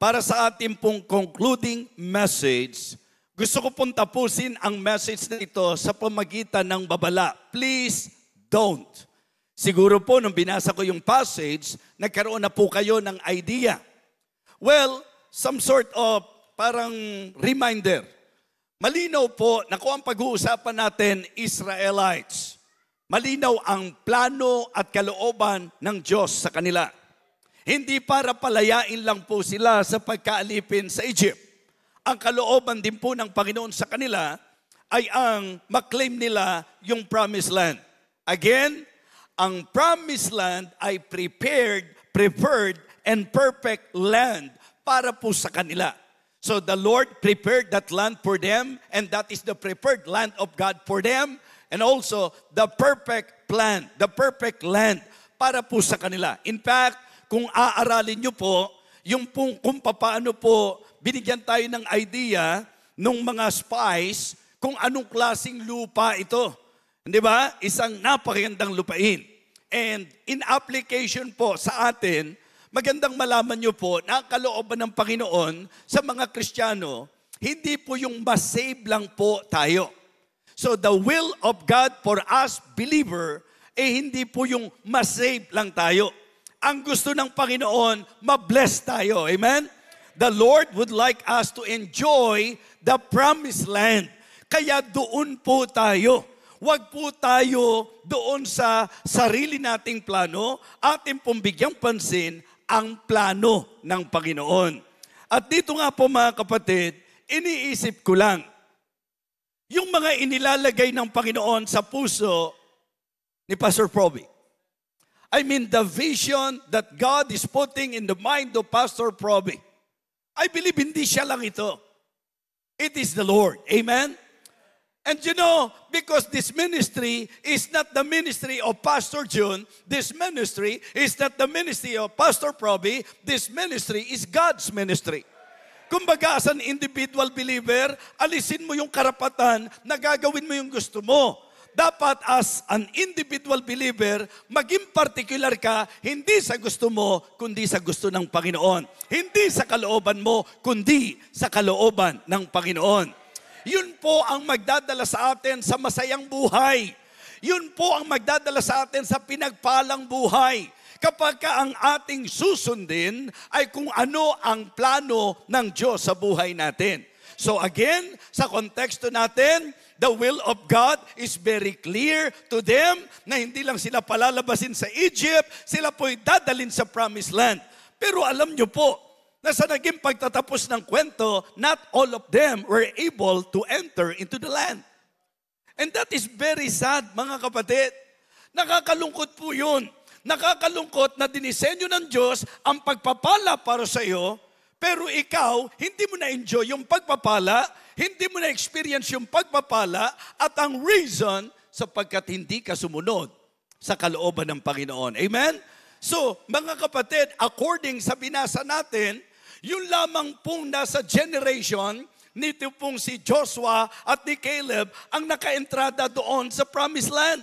para sa ating pong concluding message, gusto ko pong tapusin ang message na ito sa pamagitan ng babala. Please don't. Siguro po nung binasa ko yung passage, nagkaroon na po kayo ng idea. Well, some sort of parang reminder. Malinaw po na kung ang pag-uusapan natin, Israelites, malinaw ang plano at kalooban ng Diyos sa kanila. Hindi para palayain lang po sila sa pagkaalipin sa Egypt. Ang kalooban din po ng Panginoon sa kanila ay ang maklaim nila yung promised land. Again, ang promised land ay prepared, and perfect land para po sa kanila. So the Lord prepared that land for them, and that is the prepared land of God for them, and also the perfect plan, the perfect land para po sa kanila. In fact, kung aaralin nyo po, yung kung paano po binigyan tayo ng idea ng mga spies kung anong klaseng lupa ito. Di ba? Isang napakagandang lupain. And in application po sa atin, magandang malaman nyo po na kalooban ng Panginoon sa mga Kristiyano, hindi po yung masave lang po tayo. So the will of God for us believer, hindi po yung masave lang tayo. Ang gusto ng Panginoon, mabless tayo. Amen? The Lord would like us to enjoy the promised land. Kaya doon po tayo. Huwag po tayo doon sa sarili nating plano, ating pong bigyang pansin ang plano ng Panginoon. At dito nga po mga kapatid, iniisip ko lang, yung mga inilalagay ng Panginoon sa puso ni Pastor Proby. I mean, the vision that God is putting in the mind of Pastor Proby. I believe hindi siya lang ito. It is the Lord. Amen? And you know, because this ministry is not the ministry of Pastor June, this ministry is not the ministry of Pastor Proby, this ministry is God's ministry. Kumbaga, as an individual believer, alisin mo yung karapatan na gagawin mo yung gusto mo. Dapat as an individual believer, maging particular ka, hindi sa gusto mo, kundi sa gusto ng Panginoon. Hindi sa kalooban mo, kundi sa kalooban ng Panginoon. Yun po ang magdadala sa atin sa masayang buhay. Yun po ang magdadala sa atin sa pinagpalang buhay. Kapag ang ating susundin ay kung ano ang plano ng Diyos sa buhay natin. So again, sa konteksto natin, the will of God is very clear to them na hindi lang sila palalabasin sa Egypt, sila po'y dadalhin sa promised land. Pero alam nyo po, na sa naging pagtatapos ng kwento, not all of them were able to enter into the land. And that is very sad, mga kapatid. Nakakalungkot po yun. Nakakalungkot na dinisenyo ng Diyos ang pagpapala para sa iyo, pero ikaw, hindi mo na-enjoy yung pagpapala, hindi mo na-experience yung pagpapala, at ang reason, sapagkat hindi ka sumunod sa kalooban ng Panginoon. Amen? So, mga kapatid, according sa binasa natin, yun lamang pong nasa generation, nito pong si Joshua at ni Caleb, ang nakaentrada doon sa promised land.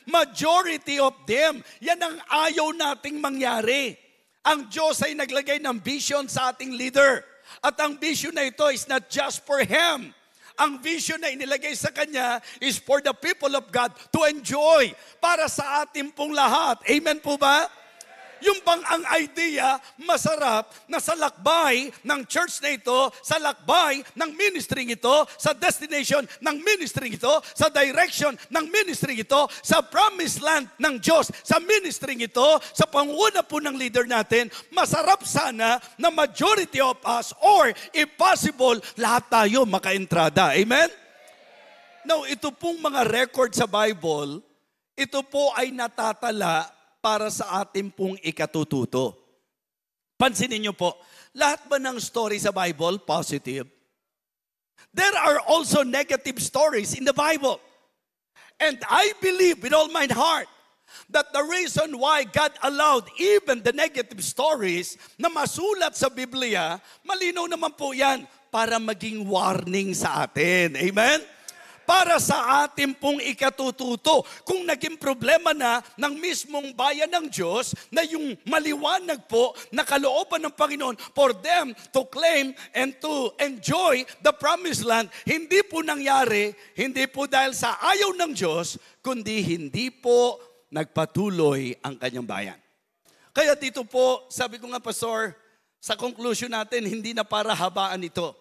Majority of them, yan ang ayaw nating mangyari. Ang Diyos ay naglagay ng vision sa ating leader. At ang vision na ito is not just for him. Ang vision na inilagay sa kanya is for the people of God to enjoy para sa ating pong lahat. Amen po ba? Yung bang ang idea, masarap na sa lakbay ng church na ito, sa lakbay ng ministry ito, sa destination ng ministry ito, sa direction ng ministry ito, sa promised land ng Diyos, sa ministry ito, sa panguna po ng leader natin, masarap sana na majority of us, or if possible, lahat tayo makaentrada. Amen? Now, ito pong mga record sa Bible, ito po ay natatala para sa ating pong ikatututo. Pansinin niyo po, lahat ba ng story sa Bible positive? There are also negative stories in the Bible. And I believe with all my heart that the reason why God allowed even the negative stories na masulat sa Biblia, malinaw naman po yan, para maging warning sa atin. Amen? para sa ating pong ikatututo. Kung naging problema na ng mismong bayan ng Diyos, na yung maliwanag po na kalooban ng Panginoon for them to claim and to enjoy the promised land, hindi po nangyari, hindi po dahil sa ayaw ng Diyos, kundi hindi po nagpatuloy ang kanyang bayan. Kaya dito po, sabi ko nga, Pastor, sa conclusion natin, hindi na para habaan ito.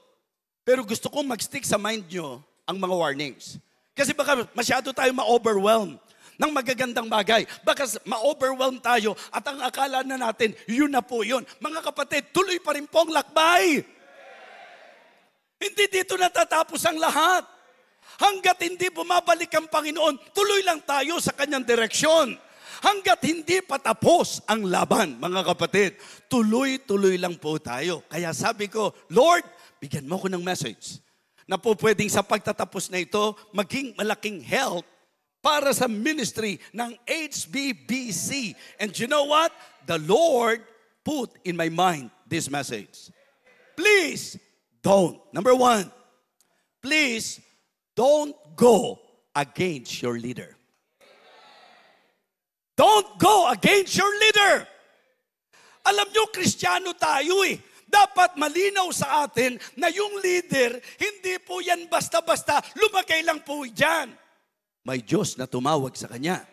Pero gusto kong mag-stick sa mind nyo ang mga warnings. Kasi baka masyado tayo ma-overwhelm ng magagandang bagay. Baka ma-overwhelm tayo at ang akala na natin, yun na po yun. Mga kapatid, tuloy pa rin po ang lakbay. Hindi dito natatapos ang lahat. Hanggat hindi bumabalik ang Panginoon, tuloy lang tayo sa kanyang direksyon. Hanggat hindi patapos ang laban, mga kapatid, tuloy-tuloy lang po tayo. Kaya sabi ko, Lord, bigyan mo ko ng message na po pwedeng sa pagtatapos na ito, maging malaking help para sa ministry ng HBBC. And you know what? The Lord put in my mind this message. Please don't. Number one, please don't go against your leader. Don't go against your leader. Alam nyo, Kristiyano tayo eh. Dapat malinaw sa atin na yung leader, hindi po yan basta-basta, lumagay lang po dyan. May Diyos na tumawag sa kanya.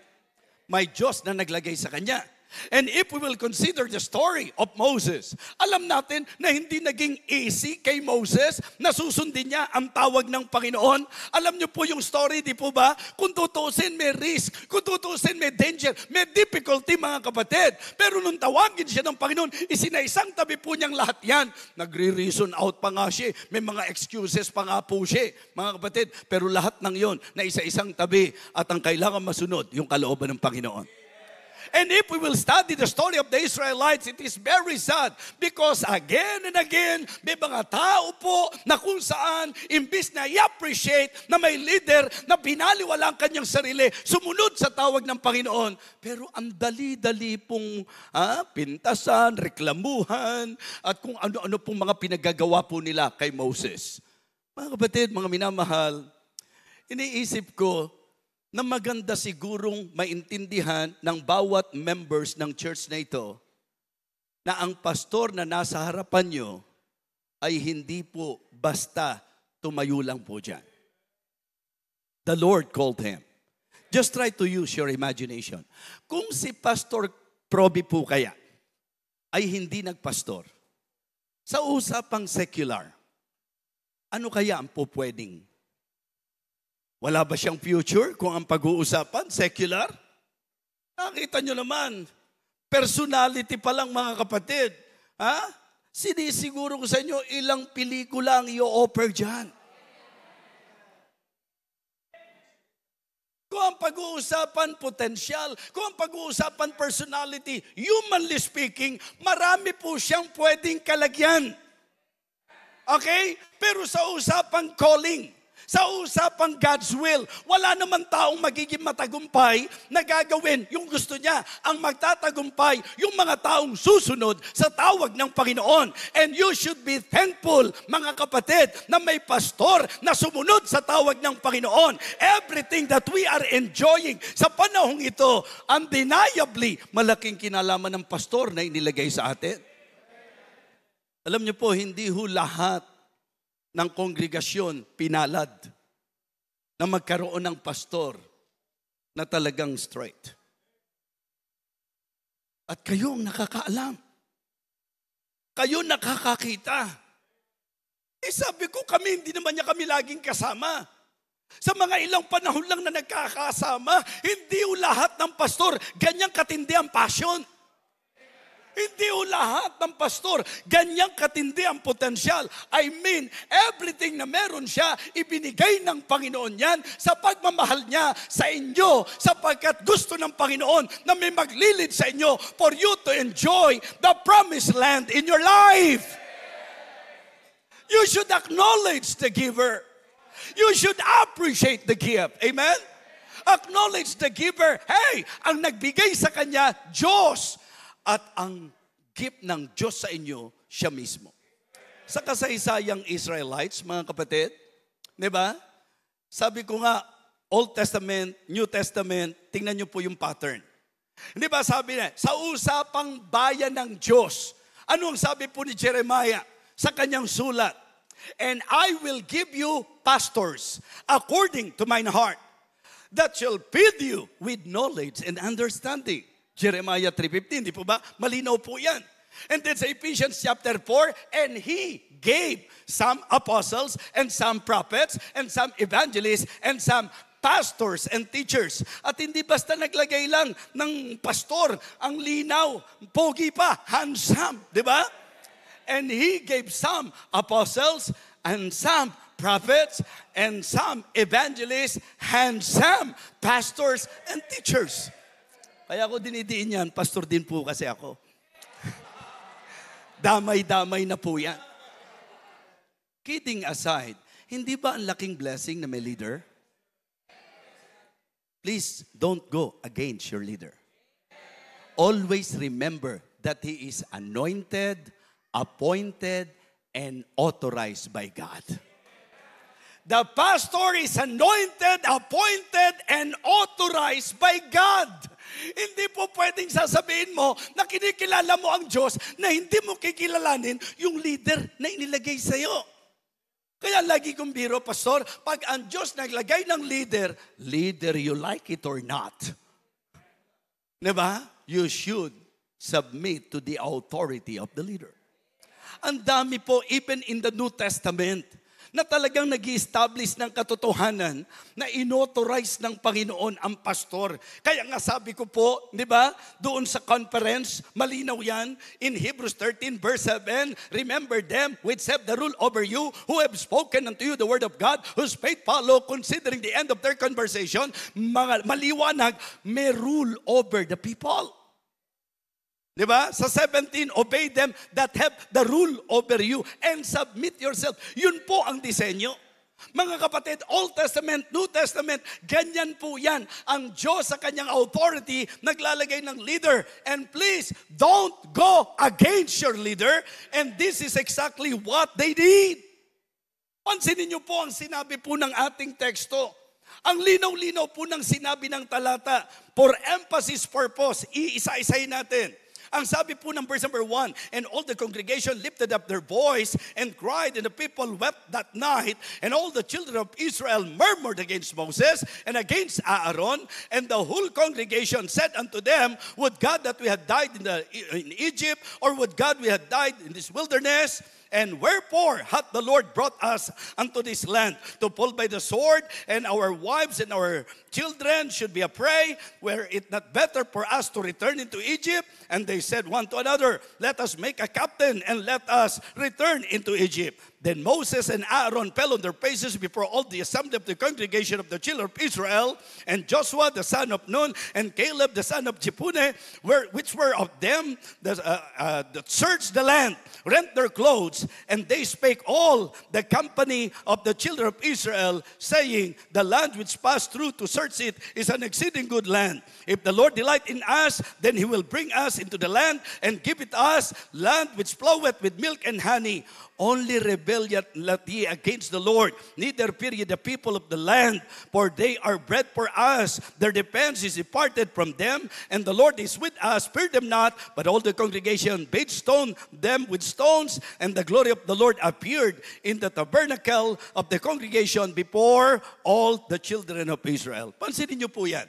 May Diyos na naglagay sa kanya. And if we will consider the story of Moses, alam natin na hindi naging easy kay Moses na susundin niya ang tawag ng Panginoon. Alam niyo po yung story, di po ba? Kung tutuusin, may risk. Kung tutuusin, may danger. May difficulty, mga kapatid. Pero nung tawagin siya ng Panginoon, isinaisang tabi po niyang lahat yan. Nagre-reason out pa nga siya. May mga excuses pa nga po siya, mga kapatid. Pero lahat ng yon na isa-isang tabi at ang kailangan masunod, yung kalooban ng Panginoon. And if we will study the story of the Israelites, it is very sad because again and again, may mga tao po na kung saan, imbis na i-appreciate na may leader na binaliwala ang kanyang sarili, sumunod sa tawag ng Panginoon. Pero ang dali-dali pong pintasan, reklamuhan, at kung ano-ano pong mga pinagagawa po nila kay Moses. Mga kapatid, mga minamahal, iniisip ko, na maganda sigurong maintindihan ng bawat members ng church na ito na ang pastor na nasa harapan nyo ay hindi po basta tumayo lang po dyan. The Lord called him. Just try to use your imagination. Kung si Pastor Proby po kaya ay hindi nagpastor, sa usapang secular, ano kaya ang po pwedeng? Wala ba siyang future kung ang pag-uusapan, secular? Nakita nyo naman, personality pa lang mga kapatid. Sinisiguro ko sa inyo, ilang pelikula ang i-offer dyan. Kung ang pag-uusapan, potensyal. Kung ang pag-uusapan, personality, humanly speaking, marami po siyang pwedeng kalagyan. Okay? Pero sa usapang calling, sa usapang God's will, wala naman taong magiging matagumpay na gagawin yung gusto niya. Ang magtatagumpay, yung mga taong susunod sa tawag ng Panginoon. And you should be thankful, mga kapatid, na may pastor na sumunod sa tawag ng Panginoon. Everything that we are enjoying sa panahong ito, undeniably, malaking kinalaman ng pastor na inilagay sa atin. Alam niyo po, hindi ho lahat ng kongregasyon pinalad na magkaroon ng pastor na talagang straight. At kayo ang nakakaalam. Kayo nakakakita. Sabi ko hindi naman niya kami laging kasama. Sa mga ilang panahon lang na nagkakasama, hindi lahat ng pastor ganyang katindi ang passion. Hindi lahat ng pastor ganyang katindi ang potensyal. I mean, everything na meron siya, ibinigay ng Panginoon yan sa pagmamahal niya sa inyo, sapagkat gusto ng Panginoon na may maglilid sa inyo for you to enjoy the promised land in your life. You should acknowledge the giver. You should appreciate the gift. Amen? Acknowledge the giver. Hey, ang nagbigay sa kanya, Diyos. At ang gift ng Diyos sa inyo, siya mismo. Sa kasaysayang Israelites, mga kapatid, di ba? Sabi ko nga, Old Testament, New Testament, tingnan niyo po yung pattern. Hindi ba sabi niya, sa usapang bayan ng Diyos, ano ang sabi po ni Jeremiah sa kanyang sulat? And I will give you pastors according to mine heart, that shall feed you with knowledge and understanding. Jeremiah 3:15, di po ba? Malinaw po yan. And then sa Ephesians chapter 4, and He gave some apostles and some prophets and some evangelists and some pastors and teachers. At hindi basta naglagay lang ng pastor, ang linaw, pogi pa, handsome, di ba? And He gave some apostles and some prophets and some evangelists, handsome pastors and teachers. Kaya ako dinidiin yan, pastor din po kasi ako. Damay-damay na po yan. Kidding aside, hindi ba ang laking blessing na may leader? Please don't go against your leader. Always remember that he is anointed, appointed, and authorized by God. The pastor is anointed, appointed, and authorized by God. Hindi po pwedeng sasabihin mo na kinikilala mo ang Diyos na hindi mo kikilalanin yung leader na inilagay sa'yo. Kaya lagi kong biro, pastor, pag ang Diyos naglagay ng leader, leader you like it or not. Diba? You should submit to the authority of the leader. Ang dami po, even in the New Testament, na talagang nag-i-establish ng katotohanan na inauthorize ng Panginoon ang pastor. Kaya nga sabi ko po, di ba, doon sa conference, malinaw yan, in Hebrews 13 verse 7, remember them which have the rule over you, who have spoken unto you the word of God, whose faith follow, considering the end of their conversation, maliwanag, may rule over the people. Di ba? Sa 17, obey them that have the rule over you and submit yourself. Yun po ang disenyo. Mga kapatid, Old Testament, New Testament, ganyan po yan. Ang Diyos sa kanyang authority, naglalagay ng leader. And please, don't go against your leader. And this is exactly what they did. Pansinin niyo po ang sinabi po ng ating teksto. Ang linaw-linaw po ng sinabi ng talata. For emphasis purpose, iisa-isahin natin. Ang sabi po ng verse number 1, and all the congregation lifted up their voice and cried, and the people wept that night, and all the children of Israel murmured against Moses and against Aaron, and the whole congregation said unto them, would God that we had died in Egypt, or would God we had died in this wilderness? And wherefore hath the Lord brought us unto this land, to fall by the sword, and our wives and our children should be a prey? Were it not better for us to return into Egypt? And they said one to another, let us make a captain, and let us return into Egypt. Then Moses and Aaron fell on their faces before all the assembly of the congregation of the children of Israel, and Joshua the son of Nun, and Caleb the son of Jephunneh, which were of them that searched the land, rent their clothes, and they spake all the company of the children of Israel, saying, the land which passed through to search it is an exceeding good land. If the Lord delight in us, then he will bring us into the land and give it us, land which floweth with milk and honey. Only rebel not ye against the Lord, neither fear ye the people of the land, for they are bread for us. Their defense is departed from them, and the Lord is with us. Fear them not. But all the congregation bade stone them with stones, and the glory of the Lord appeared in the tabernacle of the congregation before all the children of Israel. Pansinin niyo po yan.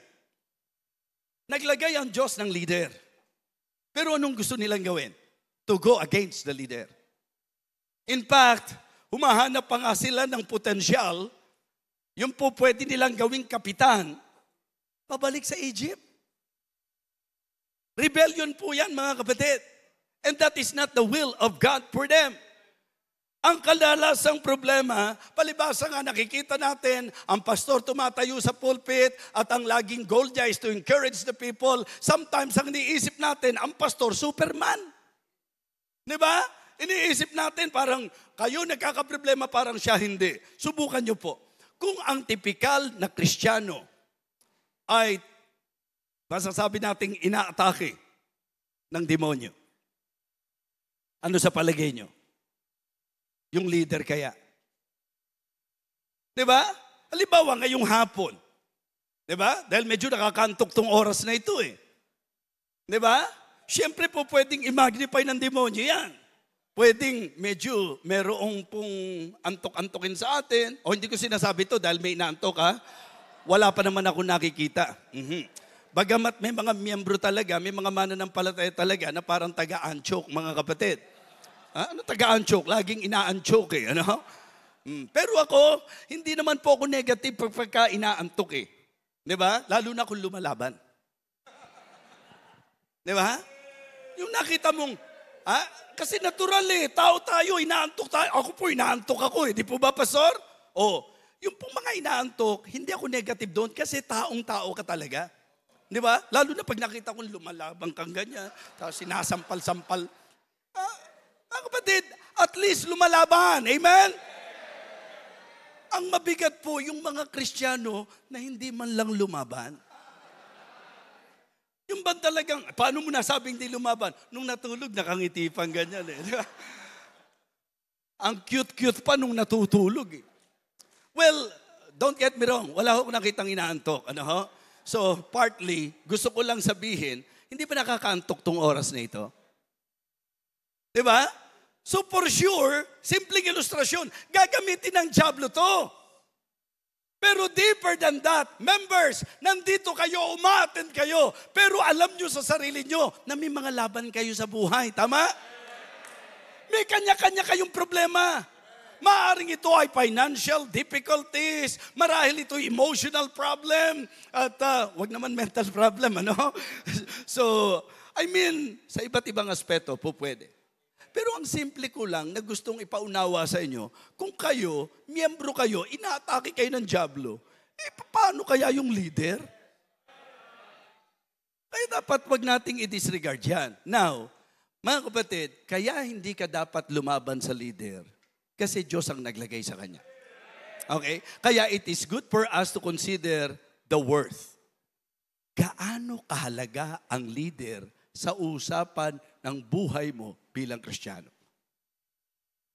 Naglagay ang Diyos ng leader. Pero anong gusto nilang gawin? To go against the leader. In fact, humahanap pa nga sila ng potensyal, yung po pwede nilang gawing kapitan, pabalik sa Egypt. Rebellion po yan, mga kapatid. And that is not the will of God for them. Ang kadalasang problema, palibasa nga nakikita natin, ang pastor tumatayo sa pulpit at ang laging goal niya is to encourage the people. Sometimes ang iniisip natin, ang pastor, Superman. Di ba? Iniisip natin parang kayo nagkakaproblema, parang siya hindi. Subukan niyo po. Kung ang tipikal na Kristiyano ay masasabi nating inaatake ng demonyo, ano sa palagay niyo? Yung leader kaya? Diba? Halimbawa, ngayong hapon. Di ba? Dahil medyo nakakantok tong oras na ito eh. Di ba? Siyempre po pwedeng i-magnify ng demonyo yan. Pwedeng medyo merong pong antok-antokin sa atin. O hindi ko sinasabi to dahil may inaantok ha. Wala pa naman ako nakikita. Bagamat may mga miyembro talaga, may mga mananampalataya talaga na parang taga-anchok, mga kapatid. Ano taga-anchok? Laging ina-anchok eh. Ano? Pero ako, hindi naman po ako negative pagka inaantok eh. Di ba? Lalo na kung lumalaban. Di ba? Yung nakita mong, kasi natural eh, tao tayo, inaantok tayo. Ako po, inaantok ako eh. Di po ba, Pastor? Yung pong mga inaantok, hindi ako negative doon kasi taong-tao ka talaga. Di ba? Lalo na pag nakita kong lumalabang kang ganyan, tapos sinasampal-sampal. Mga kapatid, at least lumalaban. Amen? Ang mabigat po yung mga Kristiyano na hindi man lang lumaban. Yung ba talagang, paano mo nasabing hindi lumaban? Nung natulog, nakangiti pang ganyan eh. Ang cute-cute pa nung natutulog eh. Well, don't get me wrong. Wala akong nakitang inaantok. Ano ho? So, partly, gusto ko lang sabihin, hindi ba nakakaantok tong oras na ito? Diba? So for sure, simpleng ilustrasyon, gagamitin ng dyablo to. Pero deeper than that, members, nandito kayo, umattend kayo, pero alam nyo sa sarili nyo na may mga laban kayo sa buhay. Tama? May kanya-kanya kayong problema. Maaring ito ay financial difficulties, marahil ito emotional problem, at wag naman mental problem, ano? So, I mean, sa iba't ibang aspeto po pwede. Pero ang simple ko lang na gustong ipaunawa sa inyo, kung kayo, miyembro kayo, inaatake kayo ng dyablo, paano kaya yung leader? Kaya dapat wag nating i-disregard yan. Now, mga kapatid, kaya hindi ka dapat lumaban sa leader kasi Diyos ang naglagay sa kanya. Okay? Kaya it is good for us to consider the worth. Gaano kahalaga ang leader sa usapan ng buhay mo bilang Kristiyano?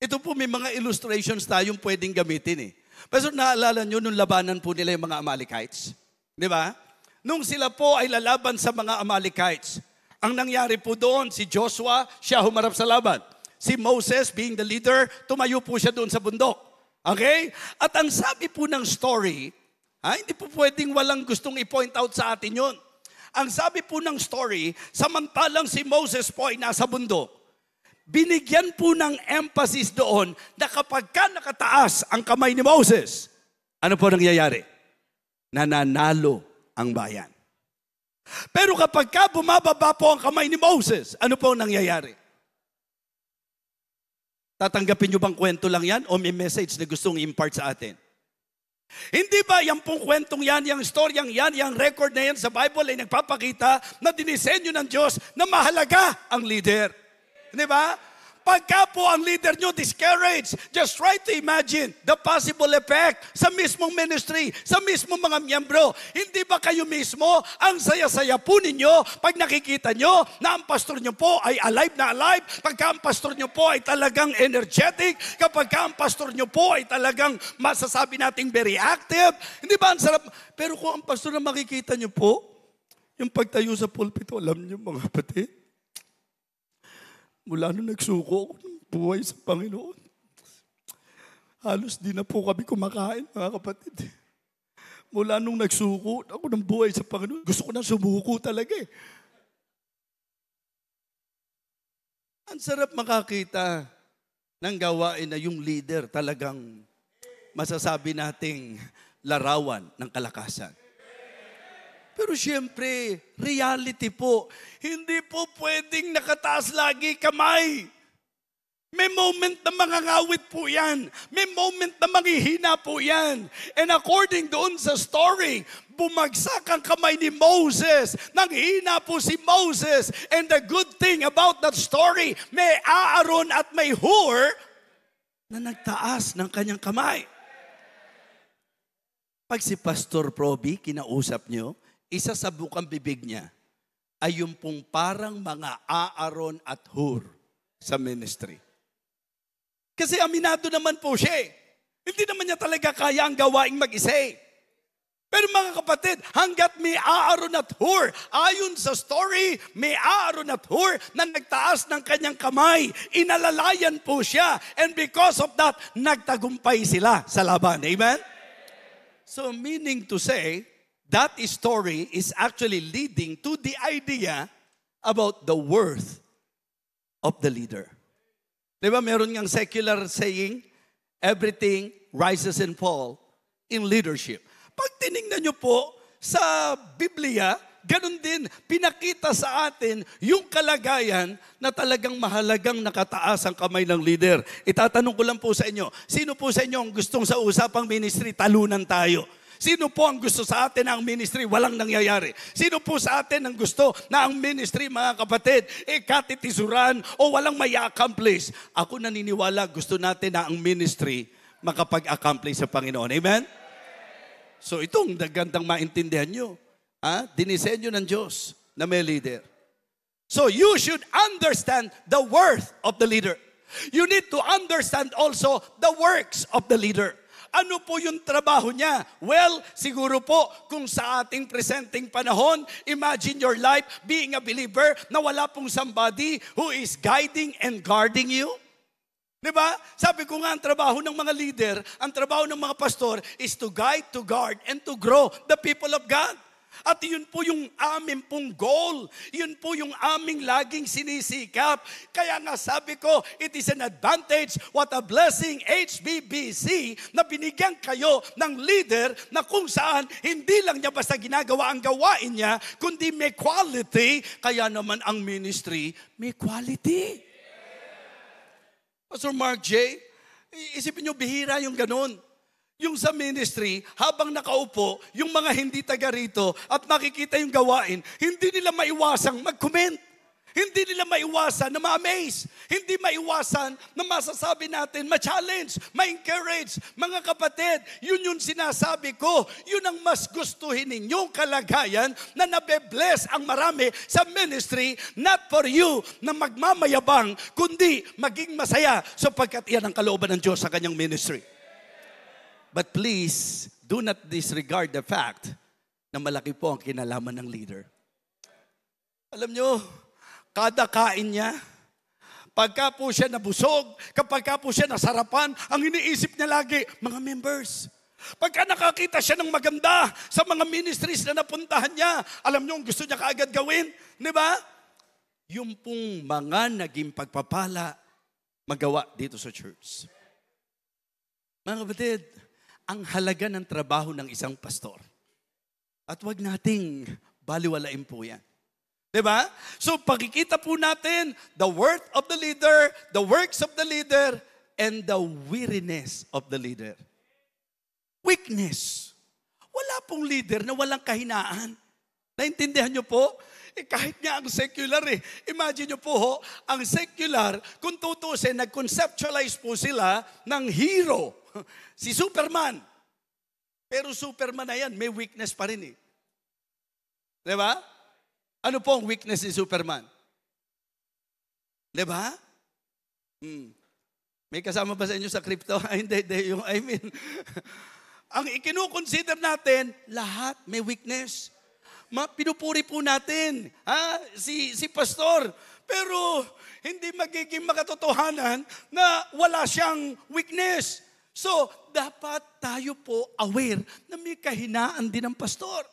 Ito po may mga illustrations tayong pwedeng gamitin eh. Pero naalala nyo nung labanan po nila yung mga Amalekites? Di ba? Nung sila po ay lalaban sa mga Amalekites, ang nangyari po doon, si Joshua, siya humarap sa laban. Si Moses, being the leader, tumayo po siya doon sa bundok. Okay? At ang sabi po ng story, hindi po pwedeng walang gustong i-point out sa atin yun. Ang sabi po ng story, samantalang si Moses po ay nasa bundok, binigyan po ng emphasis doon na kapag ka nakataas ang kamay ni Moses, ano po nangyayari? Nananalo ang bayan. Pero kapag ka bumababa po ang kamay ni Moses, ano po nangyayari? Tatanggapin nyo bang kwento lang yan o may message na gustong i-impart sa atin? Hindi ba yung pong kwentong yan, yung storyang yan, yung record na yan sa Bible ay nagpapakita na dinisenyo ng Diyos na mahalaga ang leader? Di ba? Pagka po ang leader nyo discouraged, just try to imagine the possible effect sa mismong ministry, sa mismong mga miyembro. Hindi ba kayo mismo ang saya-saya po ninyo pag nakikita nyo na ang pastor nyo po ay alive na alive, pagka ang pastor nyo po ay talagang energetic, kapag ang pastor nyo po ay talagang masasabi nating very active. Hindi ba ang sarap? Pero kung ang pastor na makikita nyo po, yung pagtayo sa pulpito, alam nyo mga kapatid, mula nung nagsuko ako ng buhay sa Panginoon, halos di na po kami kumakain, mga kapatid. Mula nung nagsuko ako ng buhay sa Panginoon, gusto ko na sumuko talaga eh. Ang sarap makakita ng gawain na yung leader talagang masasabi nating larawan ng kalakasan. Pero siyempre, reality po, hindi po pwedeng nakataas lagi kamay. May moment na mangangawit po yan. May moment na manghihina po yan. And according doon sa story, bumagsak ang kamay ni Moses. Nanghina po si Moses. And the good thing about that story, may Aaron at may Hur na nagtaas ng kanyang kamay. Pag si Pastor Proby, kinausap nyo, isa sa bukang bibig niya ay yung pong parang mga Aaron at Hur sa ministry. Kasi aminado naman po siya eh. Hindi naman niya talaga kaya ang gawaing mag-isa eh. Pero mga kapatid, hanggat may Aaron at Hur, ayon sa story, may Aaron at Hur na nagtaas ng kanyang kamay, inalalayan po siya. And because of that, nagtagumpay sila sa laban. Amen? So meaning to say, that story is actually leading to the idea about the worth of the leader. Di ba meron ngang secular saying, everything rises and falls in leadership. Pag tinignan nyo po sa Biblia, ganun din, pinakita sa atin yung kalagayan na talagang mahalagang nakataas ang kamay ng leader. Itatanong ko lang po sa inyo, sino po sa inyo ang gustong sa usapang ministry, talunan tayo? Sino po ang gusto sa atin na ang ministry walang nangyayari? Sino po sa atin ang gusto na ang ministry, mga kapatid, katitisuran o walang may accomplish? Ako naniniwala, gusto natin na ang ministry makapag-accomplish sa Panginoon. Amen? So itong gandang maintindihan nyo. Dinisenyo ng Diyos na may leader. So you should understand the worth of the leader. You need to understand also the works of the leader. Ano po yung trabaho niya? Well, siguro po kung sa ating presenting panahon, imagine your life being a believer na wala pong somebody who is guiding and guarding you. Diba? Sabi ko nga, ang trabaho ng mga leader, ang trabaho ng mga pastor is to guide, to guard, and to grow the people of God. At yun po yung aming pong goal. Yun po yung aming laging sinisikap. Kaya nga sabi ko, it is an advantage, what a blessing, HBBC, na binigyan kayo ng leader na kung saan hindi lang niya basta ginagawa ang gawain niya, kundi may quality. Kaya naman ang ministry, may quality. Pastor Mark J., isipin nyo, bihira yung ganun. Yung sa ministry, habang nakaupo, yung mga hindi taga rito at makikita yung gawain, hindi nila maiwasang mag-comment. Hindi nila maiwasan na ma-amaze. Hindi maiwasan na masasabi natin, ma-challenge, ma-encourage. Mga kapatid, yun yung sinasabi ko. Yun ang mas gustuhin ninyong kalagayan na nabe-bless ang marami sa ministry, not for you na magmamayabang, kundi maging masaya sapagkat iyan ang kalooban ng Diyos sa kanyang ministry. But please, do not disregard the fact na malaki po ang kinalaman ng leader. Alam nyo, kada kain niya, pagka po siya nabusog, kapag po siya nasarapan, ang iniisip niya lagi, mga members. Pagka nakakita siya ng maganda sa mga ministries na napuntahan niya, alam niyo, gusto niya kaagad gawin, di ba? Yung pong mga naging pagpapala, magawa dito sa church. Mga kapatid, ang halaga ng trabaho ng isang pastor. At wag nating baliwalain po yan. Diba? So pakikita po natin the worth of the leader, the works of the leader, and the weariness of the leader. Weakness. Wala pong leader na walang kahinaan. Naintindihan nyo po? Kahit nga ang secular Imagine nyo po ang secular, kung tutusin, nag-conceptualize po sila ng hero. Si Superman. Pero Superman na yan, may weakness pa rin Diba? Ano po ang weakness ni Superman? Diba? May kasama ba sa inyo sa crypto? Hindi. Ang ikinukonsider natin, lahat may weakness. Pinupuri po natin si pastor. Pero hindi magiging makatotohanan na wala siyang weakness. So, dapat tayo po aware na may kahinaan din ng pastor.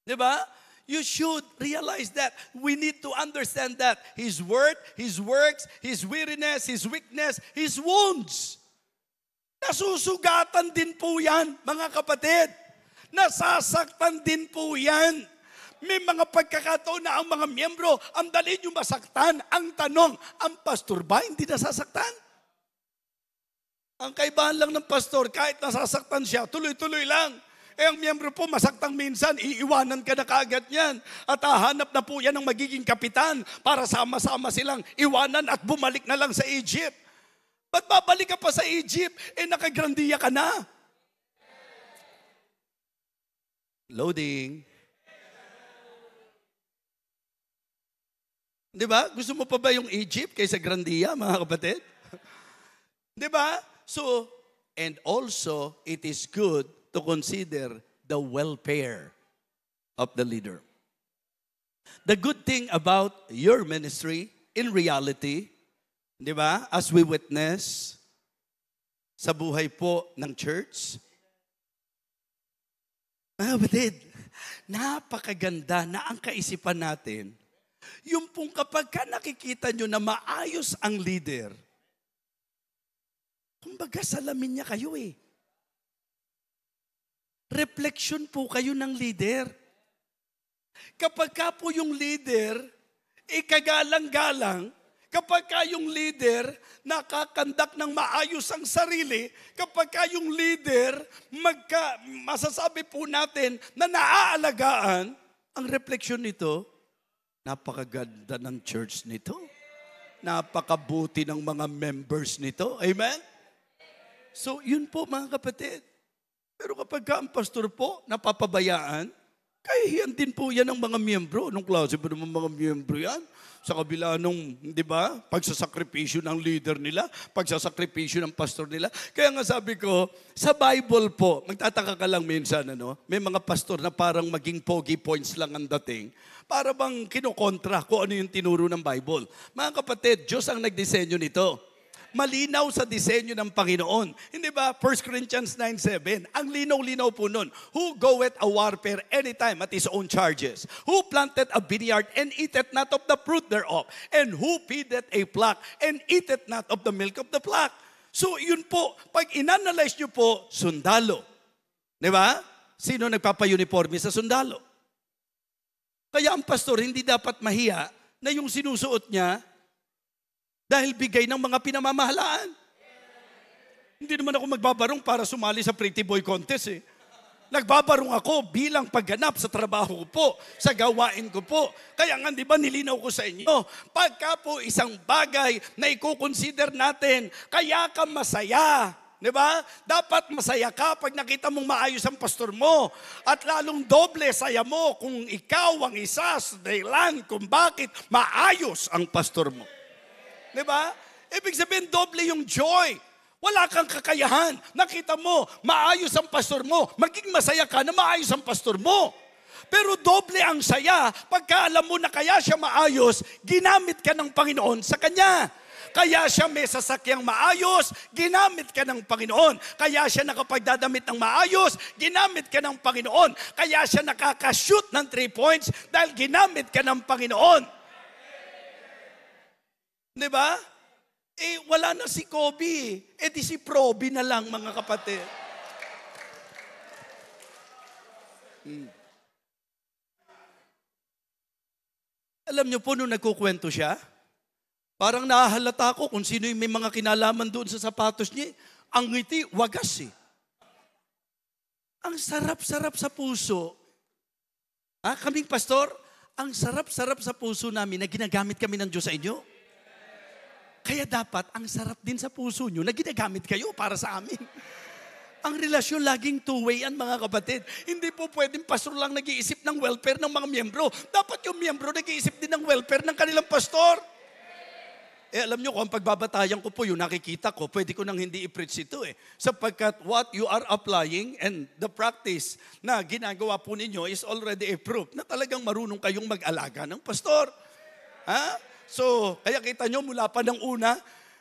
Diba? You should realize that. We need to understand that his word, his works, his weariness, his weakness, his wounds. Nasusugatan din po yan, mga kapatid. Nasasaktan din po yan. May mga pagkakataon na ang mga miyembro, ang dali nyo masaktan. Ang tanong, ang pastor ba hindi nasasaktan? Ang kaibahan lang ng pastor, kahit nasasaktan siya, tuloy-tuloy lang. Ang miyembro po, masaktang minsan, iiwanan ka na kaagad niyan. At hahanap na po yan ng magiging kapitan para sama-sama silang iwanan at bumalik na lang sa Egypt. Ba't babalik ka pa sa Egypt? Nakagrandiya ka na. Loading. Di ba? Gusto mo pa ba yung Egypt kaysa Grandia, mga kapatid? Di ba? So, And also, it is good to consider the welfare of the leader. The good thing about your ministry, in reality, di ba, as we witness sa buhay po ng church, mga kapatid, napakaganda na ang kaisipan natin, yung pong kapag ka nakikita nyo na maayos ang leader, kumbaga salamin niya kayo eh. Reflection po kayo ng leader. Kapag ka po yung leader, kagalang-galang, kapag ka yung leader nakakandak ng maayos ang sarili, kapag ka yung leader masasabi po natin na naaalagaan, ang refleksyon nito, napakaganda ng church nito. Napakabuti ng mga members nito. Amen? So, yun po mga kapatid. Pero kapag ka ang pastor po napapabayaan, kahihiyan din po yan ng mga miyembro. Anong klase ba naman mga miyembro yan? Sa kabila nung, di ba, pagsasakripisyo ng leader nila, pagsasakripisyo ng pastor nila. Kaya nga sabi ko, sa Bible po, magtataka ka lang minsan, may mga pastor na parang maging pogi points lang ang dating. Para bang kinokontra kung ano yung tinuro ng Bible. Mga kapatid, Diyos ang nagdisenyo nito. Malinaw sa disenyo ng Panginoon. Hindi ba? 1 Corinthians 9:7. Ang linaw-linaw po nun. Who goeth a warfare anytime at his own charges? Who planted a vineyard and eateth not of the fruit thereof? And who feedeth a flock and eateth not of the milk of the flock? So yun po, pag inanalyze nyo po, sundalo. Di ba? Sino nagpapa-uniforme sa sundalo? Kaya ang pastor hindi dapat mahiya na yung sinusuot niya dahil bigay ng mga pinamamahalaan. Hindi naman ako magbabarong para sumali sa Pretty Boy Contest eh. Nagbabarong ako bilang pagganap sa trabaho ko po, sa gawain ko po. Kaya nga, di ba, nilinaw ko sa inyo, pagka po isang bagay na i-consider natin, kaya ka masaya. Di ba? Dapat masaya ka pag nakita mong maayos ang pastor mo. At lalong doble saya mo kung ikaw ang isa sa dahilan kung bakit maayos ang pastor mo. Diba? Ibig sabihin, doble yung joy. Wala kang kakayahan. Nakita mo, maayos ang pastor mo. Maging masaya ka na maayos ang pastor mo. Pero doble ang saya. Pagka alam mo na kaya siya maayos, ginamit ka ng Panginoon sa kanya. Kaya siya may sasakyang maayos, ginamit ka ng Panginoon. Kaya siya nakapagdadamit ng maayos, ginamit ka ng Panginoon. Kaya siya nakakashoot ng 3 points dahil ginamit ka ng Panginoon. Di ba? Wala na si Kobe. Di si Proby na lang, mga kapatid. Alam niyo po, nung nagkukwento siya, parang nahahalata ko kung sino yung may mga kinalaman doon sa sapatos niya. Ang ngiti, wagas eh. Ang sarap-sarap sa puso. Kaming pastor, ang sarap-sarap sa puso namin na ginagamit kami ng Diyos sa inyo. Kaya dapat, ang sarap din sa puso nyo na ginagamit kayo para sa amin. Ang relasyon laging two-way yan, mga kapatid. Hindi po pwedeng pastor lang nag-iisip ng welfare ng mga miyembro. Dapat yung miyembro nag-iisip din ng welfare ng kanilang pastor. Alam nyo, kung ang pagbabatayan ko po, yung nakikita ko, pwede ko nang hindi i-preach ito eh. Sapagkat what you are applying and the practice na ginagawa po ninyo is already a proof na talagang marunong kayong mag-alaga ng pastor. So, kaya kita nyo, mula pa ng una,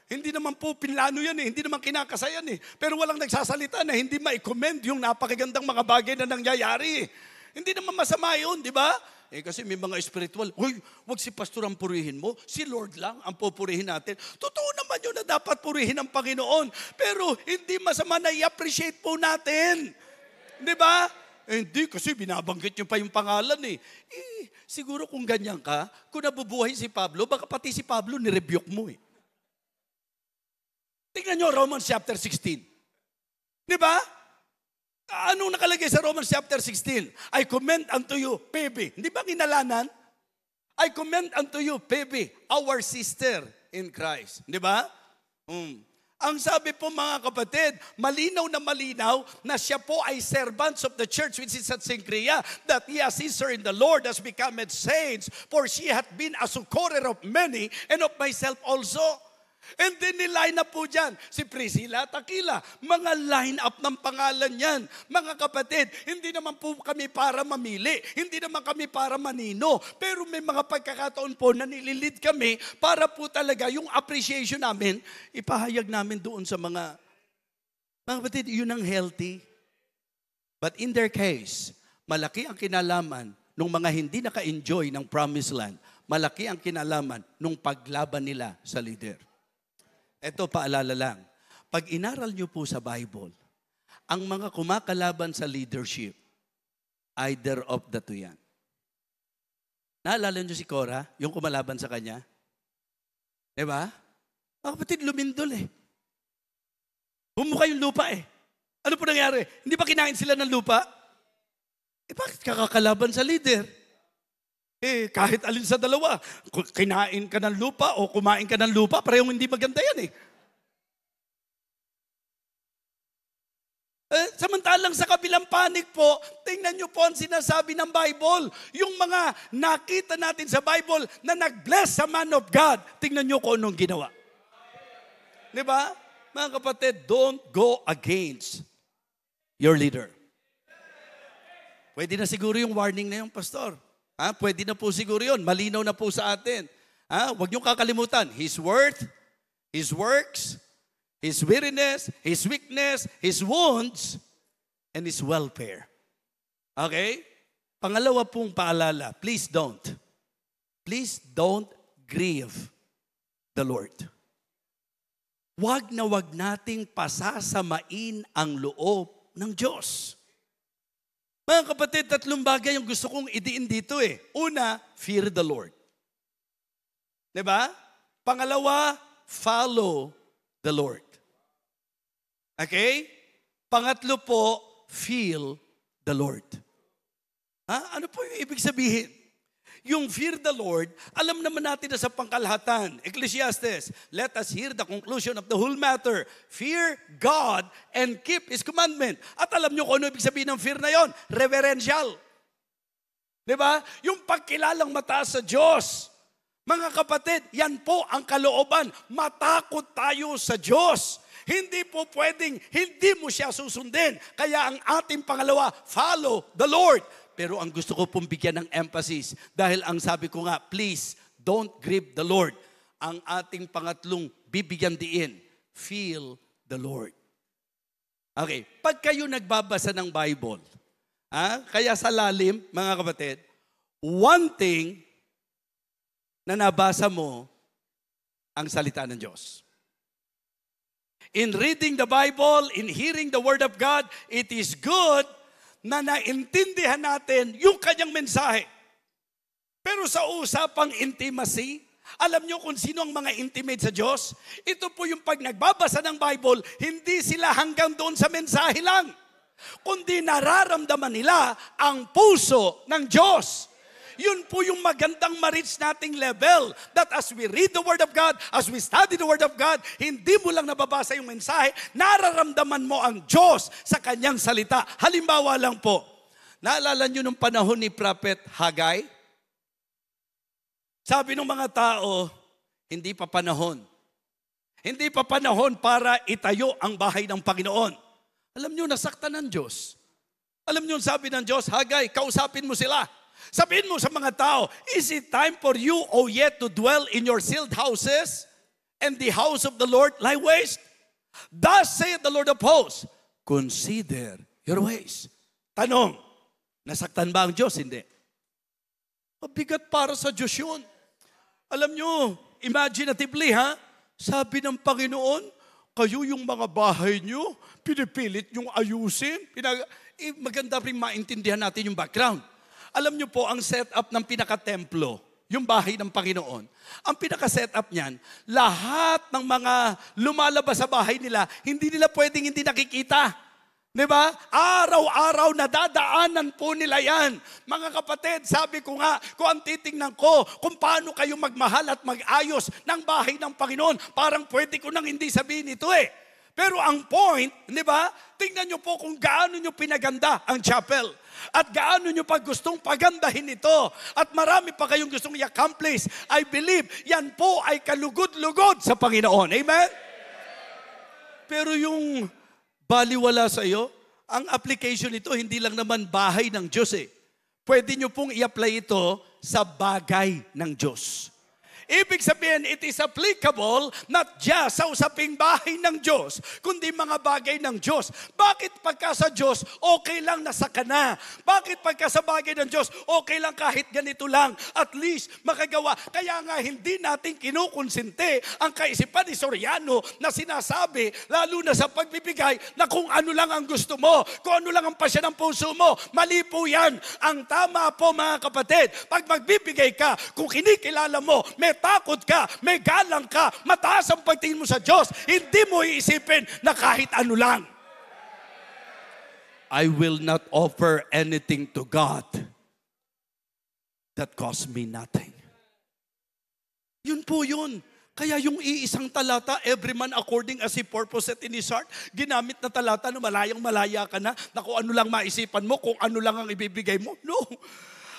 hindi naman po pinlano yan eh, hindi naman kinakasayan eh. Pero walang nagsasalita na hindi ma-commend yung napakagandang mga bagay na nangyayari. Hindi naman masama yun, di ba? Kasi may mga spiritual, wag si pastor ang purihin mo, si Lord lang ang pupurihin natin. Totoo naman yun na dapat purihin ang Panginoon. Pero hindi masama na i-appreciate po natin. Di ba? Hindi, kasi binabanggit nyo pa yung pangalan eh. Siguro kung ganyan ka, kung nabubuhay si Pablo, baka pati si Pablo nirebuke mo eh. Tingnan nyo, Romans chapter 16. Di ba? Anong nakalagay sa Romans chapter 16? I commend unto you, Phoebe. Hindi ba kinalanan? I commend unto you, Phoebe, our sister in Christ. Di ba? Ang sabi po mga kapatid, malinaw na siya po ay servants of the church which is at Cenchrea, that he as sister in the Lord has become saints, for she hath been a succorer of many and of myself also. And then niline up po dyan, si Priscilla at Aquila. Mga line up ng pangalan yan. Mga kapatid, hindi naman po kami para mamili. Hindi naman kami para manino. Pero may mga pagkakataon po na nililid kami para po talaga yung appreciation namin, ipahayag namin doon sa mga kapatid, yun ang healthy. But in their case, malaki ang kinalaman ng mga hindi naka-enjoy ng promised land. Malaki ang kinalaman ng paglaban nila sa leader. Ito, paalala lang. Pag inaral nyo po sa Bible, ang mga kumakalaban sa leadership, either of the two yan. Naalala nyo si Korah, yung kumalaban sa kanya? Diba? Mga kapatid, lumindol eh. Bumuka yung lupa eh. Ano po nangyari? Hindi ba kinain sila ng lupa? Bakit kakakalaban sa leader? Kahit alin sa dalawa, kinain ka ng lupa o kumain ka ng lupa, parehong hindi maganda yan eh. Samantalang sa kabilang panig po, tingnan nyo po ang sinasabi ng Bible. Yung mga nakita natin sa Bible na nag-bless sa man of God, tingnan nyo kung anong ginawa. Diba? Mga kapatid, don't go against your leader. Pwede na siguro yung warning na yung pastor. Pwede na po siguro yun. Malinaw na po sa atin. Huwag niyong kakalimutan. His worth, His works, His weariness, His weakness, His wounds, and His welfare. Okay? Pangalawa pong paalala, please don't grieve the Lord. Wag na wag nating pasasamain ang loob ng Diyos. Mga kapatid, 3 bagay yung gusto kong idiin dito eh. Una, fear the Lord. Diba? Pangalawa, follow the Lord. Okay? Pangatlo po, feel the Lord. Ano po yung ibig sabihin? Yung fear the Lord, alam naman natin na sa pangkalahatan. Ecclesiastes, let us hear the conclusion of the whole matter. Fear God and keep His commandment. At alam nyo kung ano ibig sabihin ng fear na yon? Reverential. Diba? Yung pagkilalang mataas sa Diyos. Mga kapatid, yan po ang kalooban. Matakot tayo sa Diyos. Hindi po pwedeng, hindi mo siya susundin. Kaya ang ating pangalawa, follow the Lord. Pero ang gusto ko pong bigyan ng emphasis, dahil ang sabi ko nga, please, don't grieve the Lord. Ang ating pangatlong bibigyan diin, feel the Lord. Okay, pag kayo nagbabasa ng Bible, kaya sa lalim, mga kapatid, one thing na nabasa mo, ang salita ng Diyos. In reading the Bible, in hearing the Word of God, it is good na naintindihan natin yung kanyang mensahe. Pero sa usapang intimacy, alam nyo kung sino ang mga intimate sa Diyos? Ito po yung pag nagbabasa ng Bible, hindi sila hanggang doon sa mensahe lang, kundi nararamdaman nila ang puso ng Diyos. Yun po yung magandang ma-reach nating level. That as we read the Word of God, as we study the Word of God, hindi mo lang nababasa yung mensahe, nararamdaman mo ang Diyos sa kanyang salita. Halimbawa lang po, naalala nyo nung panahon ni Prophet Haggai? Sabi ng mga tao, hindi pa panahon. Hindi pa panahon para itayo ang bahay ng Panginoon. Alam nyo, nasaktan ng Diyos. Alam nyo, sabi ng Diyos, Haggai, kausapin mo sila. Sabihin mo sa mga tao, is it time for you, O yet, to dwell in your sealed houses, and the house of the Lord lie waste? Thus saith the Lord of hosts, consider your ways. Tanong, nasaktan ba ang Diyos? Hindi. Mabigat para sa Diyos yun. Alam nyo, imaginatively sabi ng Panginoon, kayo yung mga bahay nyo, pinipilit nyong ayusin. Maganda rin maintindihan natin yung background. Alam nyo po, ang setup ng pinaka-templo, yung bahay ng Panginoon, ang pinaka-setup niyan, lahat ng mga lumalabas sa bahay nila, hindi nila pwedeng hindi nakikita. Diba? Araw-araw nadadaanan po nila yan. Mga kapatid, sabi ko nga, kung ang titingnan ko, kung paano kayo magmahal at mag-ayos ng bahay ng Panginoon, parang pwede ko nang hindi sabihin ito eh. Pero ang point, di ba? Tingnan nyo po kung gaano nyo pinaganda ang chapel. At gaano nyo pa gustong pagandahin ito. At marami pa kayong gustong i-accomplish. I believe, yan po ay kalugod-lugod sa Panginoon. Amen? Pero yung baliwala sa iyo, ang application nito, hindi lang naman bahay ng Diyos eh. Pwede nyo pong i-apply ito sa bagay ng Diyos. Ibig sabihin, it is applicable not just sa usaping bahay ng Diyos, kundi mga bagay ng Diyos. Bakit pagka sa Diyos, okay lang nasa ka na? Bakit pagka sa bagay ng Diyos, okay lang kahit ganito lang? At least makagawa. Kaya nga hindi natin kinukonsente ang kaisipan ni Soriano na sinasabi, lalo na sa pagbibigay, na kung ano lang ang gusto mo, kung ano lang ang pasya ng puso mo. Mali po yan. Ang tama po mga kapatid, pag magbibigay ka, kung kinikilala mo, may takot ka, may galang ka, mataas ang pagtingin mo sa Diyos, hindi mo iisipin na kahit ano lang. I will not offer anything to God that costs me nothing. Yun po yun. Kaya yung iisang talata, every man according as he purposeth in his heart, ginamit na talata na malayang-malaya ka na kung ano lang maisipan mo, kung ano lang ang ibibigay mo. No.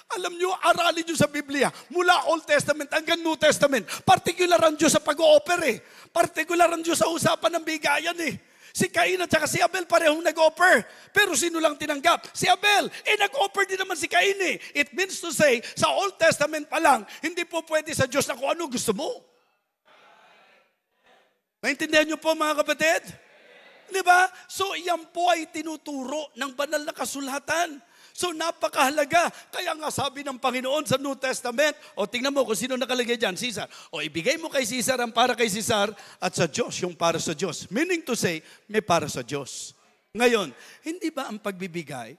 Alam nyo, aralin nyo sa Biblia, mula Old Testament hanggang New Testament, particular ang Diyos sa pag-o-offer eh. Particular ang Diyos sa usapan ng bigayan eh. Si Cain at saka si Abel parehong nag-offer. Pero sino lang tinanggap? Si Abel. Nag-offer din naman si Cain eh. It means to say, sa Old Testament pa lang, hindi po pwede sa Diyos na kung ano gusto mo. Naintindihan nyo po mga kapatid? Diba? So yan po ay tinuturo ng banal na kasulatan. So napakahalaga. Kaya nga sabi ng Panginoon sa New Testament, o tingnan mo kung sino nakalagay dyan, Caesar. O ibigay mo kay Caesar ang para kay Caesar at sa Diyos yung para sa Diyos. Meaning to say, may para sa Diyos. Ngayon, hindi ba ang pagbibigay,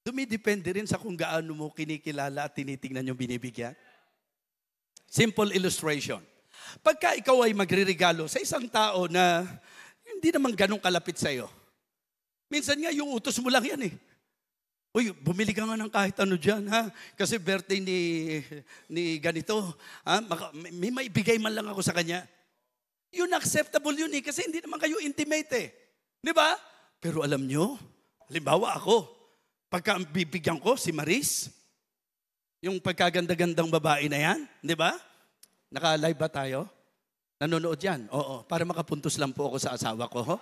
dumidepende rin sa kung gaano mo kinikilala at tinitingnan yung binibigyan? Simple illustration. Pagka ikaw ay magre-regalo sa isang tao na hindi naman ganun kalapit sa'yo, minsan nga yung utos mo lang yan eh. Uy, bumili ka nga ng kahit ano dyan, ha? Kasi birthday ni ganito. Ha? May maibigay man lang ako sa kanya. Yun, acceptable yun eh, kasi hindi naman kayo intimate eh. Di ba? Pero alam nyo, halimbawa ako, pagka bibigyan ko si Maris, yung pagkaganda-gandang babae na yan, di ba? Naka-live ba tayo? Nanonood yan? Oo, para makapuntos lang po ako sa asawa ko. Ho?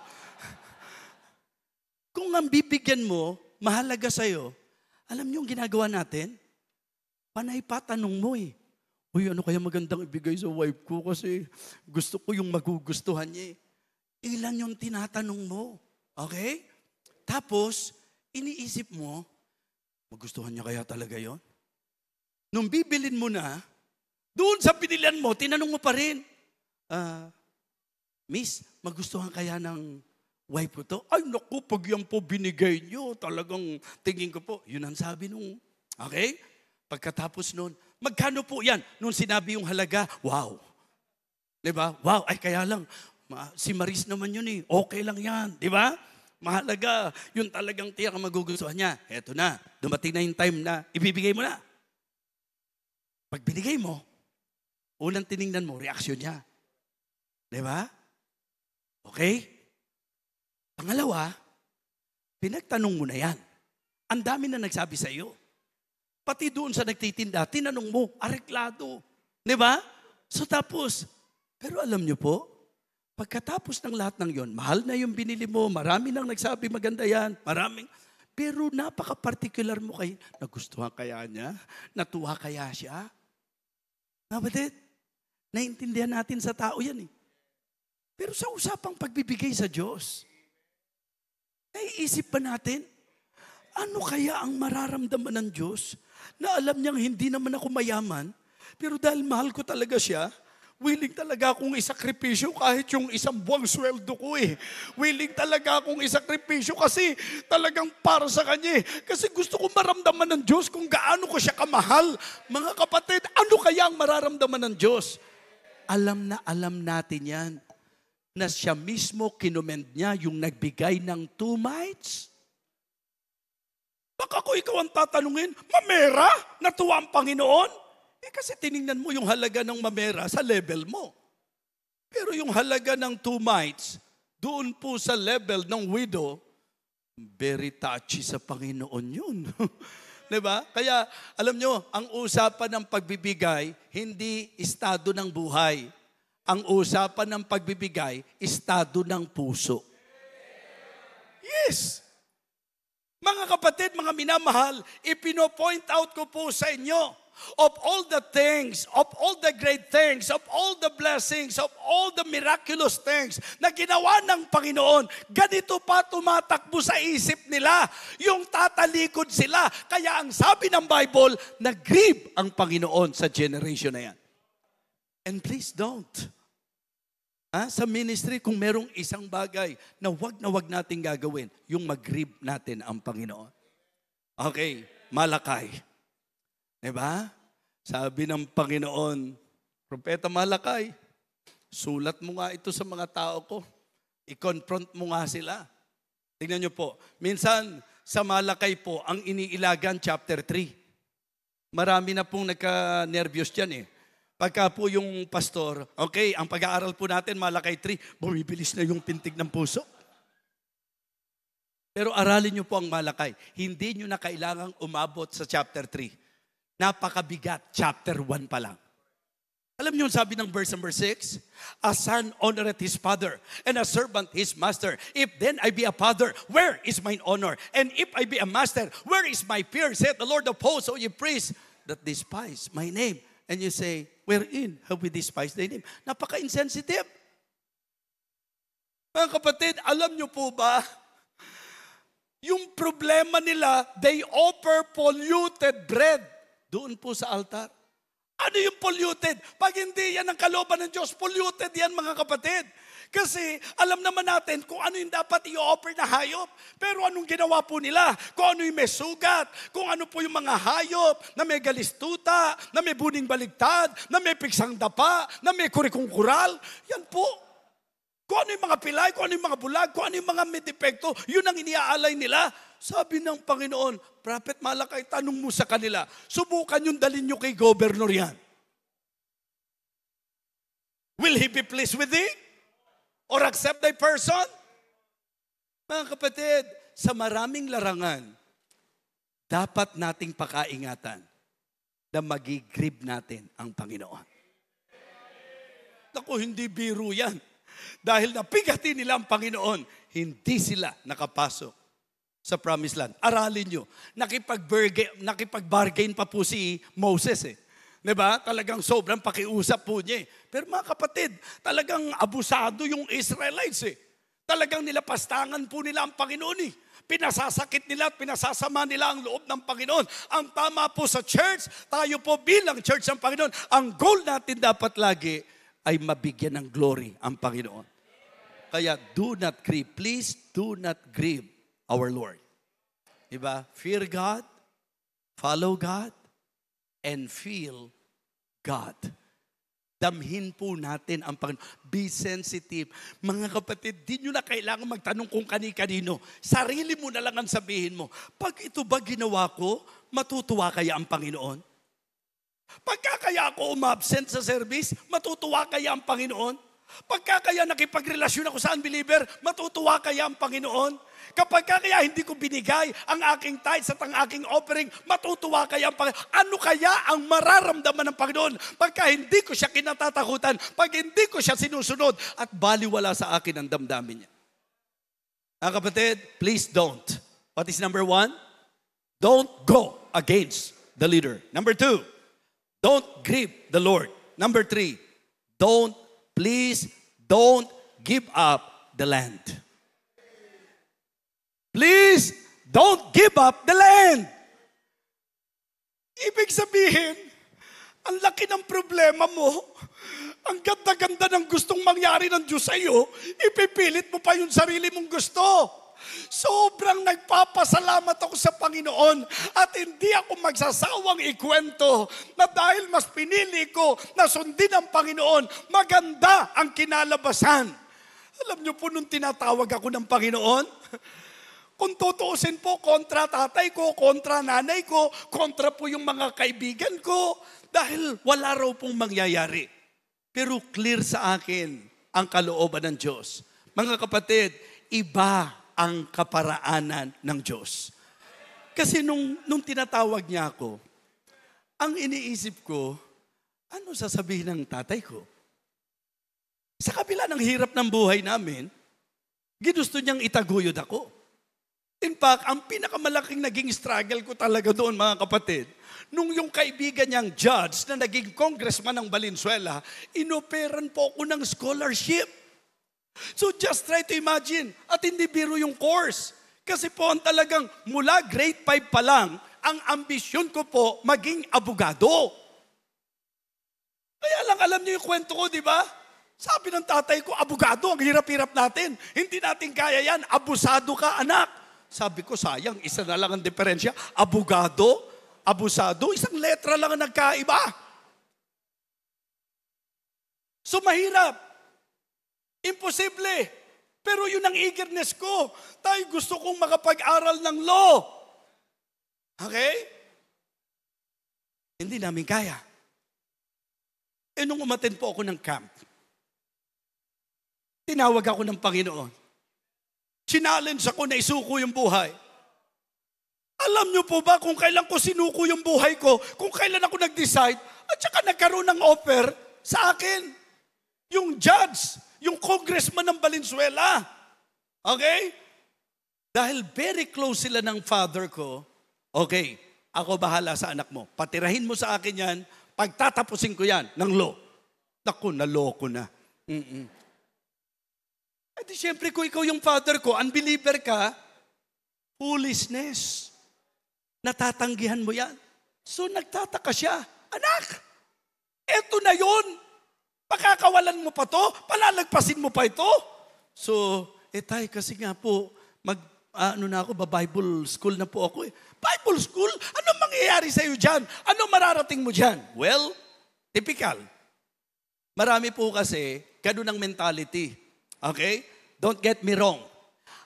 Kung ang bibigyan mo, mahalaga sa'yo, alam niyo yung ginagawa natin? Panay pa, tanong mo eh. Uy, ano kaya magandang ibigay sa wife ko kasi gusto ko yung magugustuhan niya eh. Ilan yung tinatanong mo? Okay? Tapos, iniisip mo, magustuhan niya kaya talaga yon? Nung bibilin mo na, doon sa binilian mo, tinanong mo pa rin, Miss, magustuhan kaya ng wife ko to? Ay, naku, pag yan po binigay nyo, talagang tingin ko po, yun ang sabi nung, okay? Pagkatapos nun, magkano po yan? Nung sinabi yung halaga, wow. Diba? Wow, ay kaya lang, si Maris naman yun eh, okay lang yan, diba? Mahalaga, yun talagang tiyak ang magugustuhan niya. Eto na, dumating na yung time na ibibigay mo na. Pag binigay mo, unang tiningnan mo, reaksyon niya. Diba? Okay? Pangalawa, pinagtanong mo na yan. Ang dami na nagsabi sa iyo. Pati doon sa nagtitinda, tinanong mo, areklado. Di ba? So tapos, pero alam niyo po, pagkatapos ng lahat ng yon, mahal na yung binili mo, marami nang nagsabi maganda yan, maraming, pero napaka-particular mo kay, nagustuhan kaya niya? Natuwa kaya siya? Kapatid, naintindihan natin sa tao yan eh. Pero sa usapang pagbibigay sa Diyos, naiisip pa natin, ano kaya ang mararamdaman ng Diyos na alam niyang hindi naman ako mayaman, pero dahil mahal ko talaga siya, willing talaga akong isakripisyo kahit yung isang buwang sweldo ko eh. Willing talaga akong isakripisyo kasi talagang para sa kanya eh. Kasi gusto ko maramdaman ng Diyos kung gaano ko siya kamahal. Mga kapatid, ano kaya ang mararamdaman ng Diyos? Alam na alam natin yan. Na siya mismo kinumend niya yung nagbigay ng 2 mites? Baka ko ikaw ang tatanungin, mamera? Natuwa ang Panginoon? Kasi tiningnan mo yung halaga ng mamera sa level mo. Pero yung halaga ng 2 mites, doon po sa level ng widow, very touchy sa Panginoon yun. Diba? Kaya, alam nyo, ang usapan ng pagbibigay, hindi estado ng buhay. Ang usapan ng pagbibigay, estado ng puso. Yes! Mga kapatid, mga minamahal, ipino-point out ko po sa inyo, of all the things, of all the great things, of all the blessings, of all the miraculous things na ginawa ng Panginoon, ganito pa tumatakbo sa isip nila, yung tatalikod sila. Kaya ang sabi ng Bible, nag-grieve ang Panginoon sa generation na yan. And please don't. Sa ministry, kung merong isang bagay na wag nating gagawin, yung mag-grieve natin ang Panginoon. Okay, Malakay. Diba? Sabi ng Panginoon, Propeta Malakay, sulat mo nga ito sa mga tao ko. I-confront mo nga sila. Tingnan nyo po, minsan sa Malakay po, ang iniilagan chapter 3. Marami na pong nagka-nervyos dyan eh. Pagka po yung pastor, okay, ang pag-aaral po natin, Malakay 3, bumibilis na yung pintig ng puso. Pero aralin nyo po ang Malakay. Hindi nyo na kailangang umabot sa chapter 3. Napakabigat, chapter 1 pa lang. Alam niyo sabi ng verse number 6? A son honoreth his father, and a servant his master. If then I be a father, where is mine honor? And if I be a master, where is my fear? Saith the Lord of hosts, O ye priests that despise my name. And you say, wherein have we despised thy name? Napaka-insensitive. Mga kapatid, alam niyo po ba, yung problema nila, they offer polluted bread. Doon po sa altar. Ano yung polluted? Pag hindi yan ang kalooban ng Diyos, polluted yan mga kapatid. Kasi alam naman natin kung ano yung dapat i-offer na hayop. Pero anong ginawa po nila? Kung ano yung may sugat, kung ano po yung mga hayop na may galistuta, na may buning baligtad, na may piksang dapa, na may kurikong kural. Yan po. Kung ano yung mga pilay, kung ano yung mga bulag, kung ano yung mga may depekto, yun ang iniaalay nila. Sabi ng Panginoon, Prophet Malakay, tanong mo sa kanila, subukan yung dalhin nyo kay governor yan. Will he be pleased with thee? Or accept thy person? Mga kapatid, sa maraming larangan, dapat nating pakaingatan na mag-grieve natin ang Panginoon. Naku, hindi biro yan. Dahil napigatin nila ang Panginoon, hindi sila nakapasok sa promised land. Aralin nyo, nakipag-bargain pa po si Moses eh. Diba? Talagang sobrang pakiusap po niya eh. Pero mga kapatid, talagang abusado yung Israelites eh. Talagang nilapastangan po nila ang Panginoon eh. Pinasasakit nila at pinasasama nila ang loob ng Panginoon. Ang tama po sa church, tayo po bilang church ng Panginoon, ang goal natin dapat lagi ay mabigyan ng glory ang Panginoon. Kaya do not grieve. Please do not grieve our Lord. Diba? Fear God, follow God, and feel God. Damhin po natin ang Panginoon. Be sensitive. Mga kapatid, di nyo na kailangan magtanong kung kani-kanino. Sarili mo na lang ang sabihin mo. Pag ito ba ginawa ko, matutuwa kaya ang Panginoon? Pagka kaya ako umabsent sa service, matutuwa kaya ang Panginoon? Pagka kaya nakipagrelasyon ako sa unbeliever, matutuwa kaya ang Panginoon? Kapag kaya hindi ko binigay ang aking tithes at ang aking offering, matutuwa kaya ang Panginoon? Ano kaya ang mararamdaman ng Panginoon pagka hindi ko siya kinatatakutan, pag hindi ko siya sinusunod at baliwala sa akin ang damdamin niya? Mga kapatid, please don't. What is number 1? Don't go against the leader. Number 2, don't grieve the Lord. Number 3, please don't give up the land. Please don't give up the land. Ibig sabihin, ang laki ng problema mo, ang ganda-ganda ng gustong mangyari ng Diyos sa iyo, ipipilit mo pa yung sarili mong gusto. Sobrang nagpapasalamat ako sa Panginoon at hindi ako magsasawang ikwento na dahil mas pinili ko na sundin ang Panginoon, maganda ang kinalabasan. Alam niyo po nung tinatawag ako ng Panginoon, kung tutuusin po, kontra tatay ko, kontra nanay ko, kontra po yung mga kaibigan ko, dahil wala raw pong mangyayari. Pero clear sa akin ang kalooban ng Diyos. Mga kapatid, iba ang kaparaanan ng Diyos. Kasi nung tinatawag niya ako, ang iniisip ko, ano sasabihin ng tatay ko? Sa kabila ng hirap ng buhay namin, ginusto niyang itaguyod ako. In fact, ang pinakamalaking naging struggle ko talaga doon, mga kapatid, nung yung kaibigan niyang judge na naging congressman ng Valenzuela, inoperan po ako ng scholarship. So just try to imagine, at hindi biro yung course. Kasi po ang talagang mula grade 5 pa lang, ang ambisyon ko po maging abogado. Kaya lang alam niyo yung kwento ko, di ba? Sabi ng tatay ko, abogado, ang hirap-hirap natin. Hindi natin kaya yan, abusado ka anak. Sabi ko, sayang, isa na lang ang diferensya. Abogado, abusado, isang letra lang ang nagkaiba. So mahirap. Imposible. Pero yun ang eagerness ko. Tayo gusto kong makapag-aral ng law. Okay? Hindi namin kaya. Nung umattend po ako ng camp, tinawag ako ng Panginoon. Challenge ako na isuko yung buhay. Alam niyo po ba kung kailan ko sinuko yung buhay ko, kung kailan ako nag-decide, at saka nagkaroon ng offer sa akin. Yung judge, yung congressman ng Valenzuela. Okay? Dahil very close sila ng father ko, okay, ako bahala sa anak mo. Patirahin mo sa akin yan, pagtatapusin ko yan ng law. Naku, naloko na. Eh di syempre kung ikaw yung father ko, unbeliever ka, foolishness. Natatanggihan mo yan. So nagtataka siya, anak, eto na yun. Pakakawalan mo pa to? Palalagpasin mo pa ito? So, tay, kasi nga po, Bible school na po ako eh. Bible school? Ano mangyayari sa'yo dyan? Ano mararating mo dyan? Well, typical. Marami po kasi, ganun ang mentality. Okay? Don't get me wrong.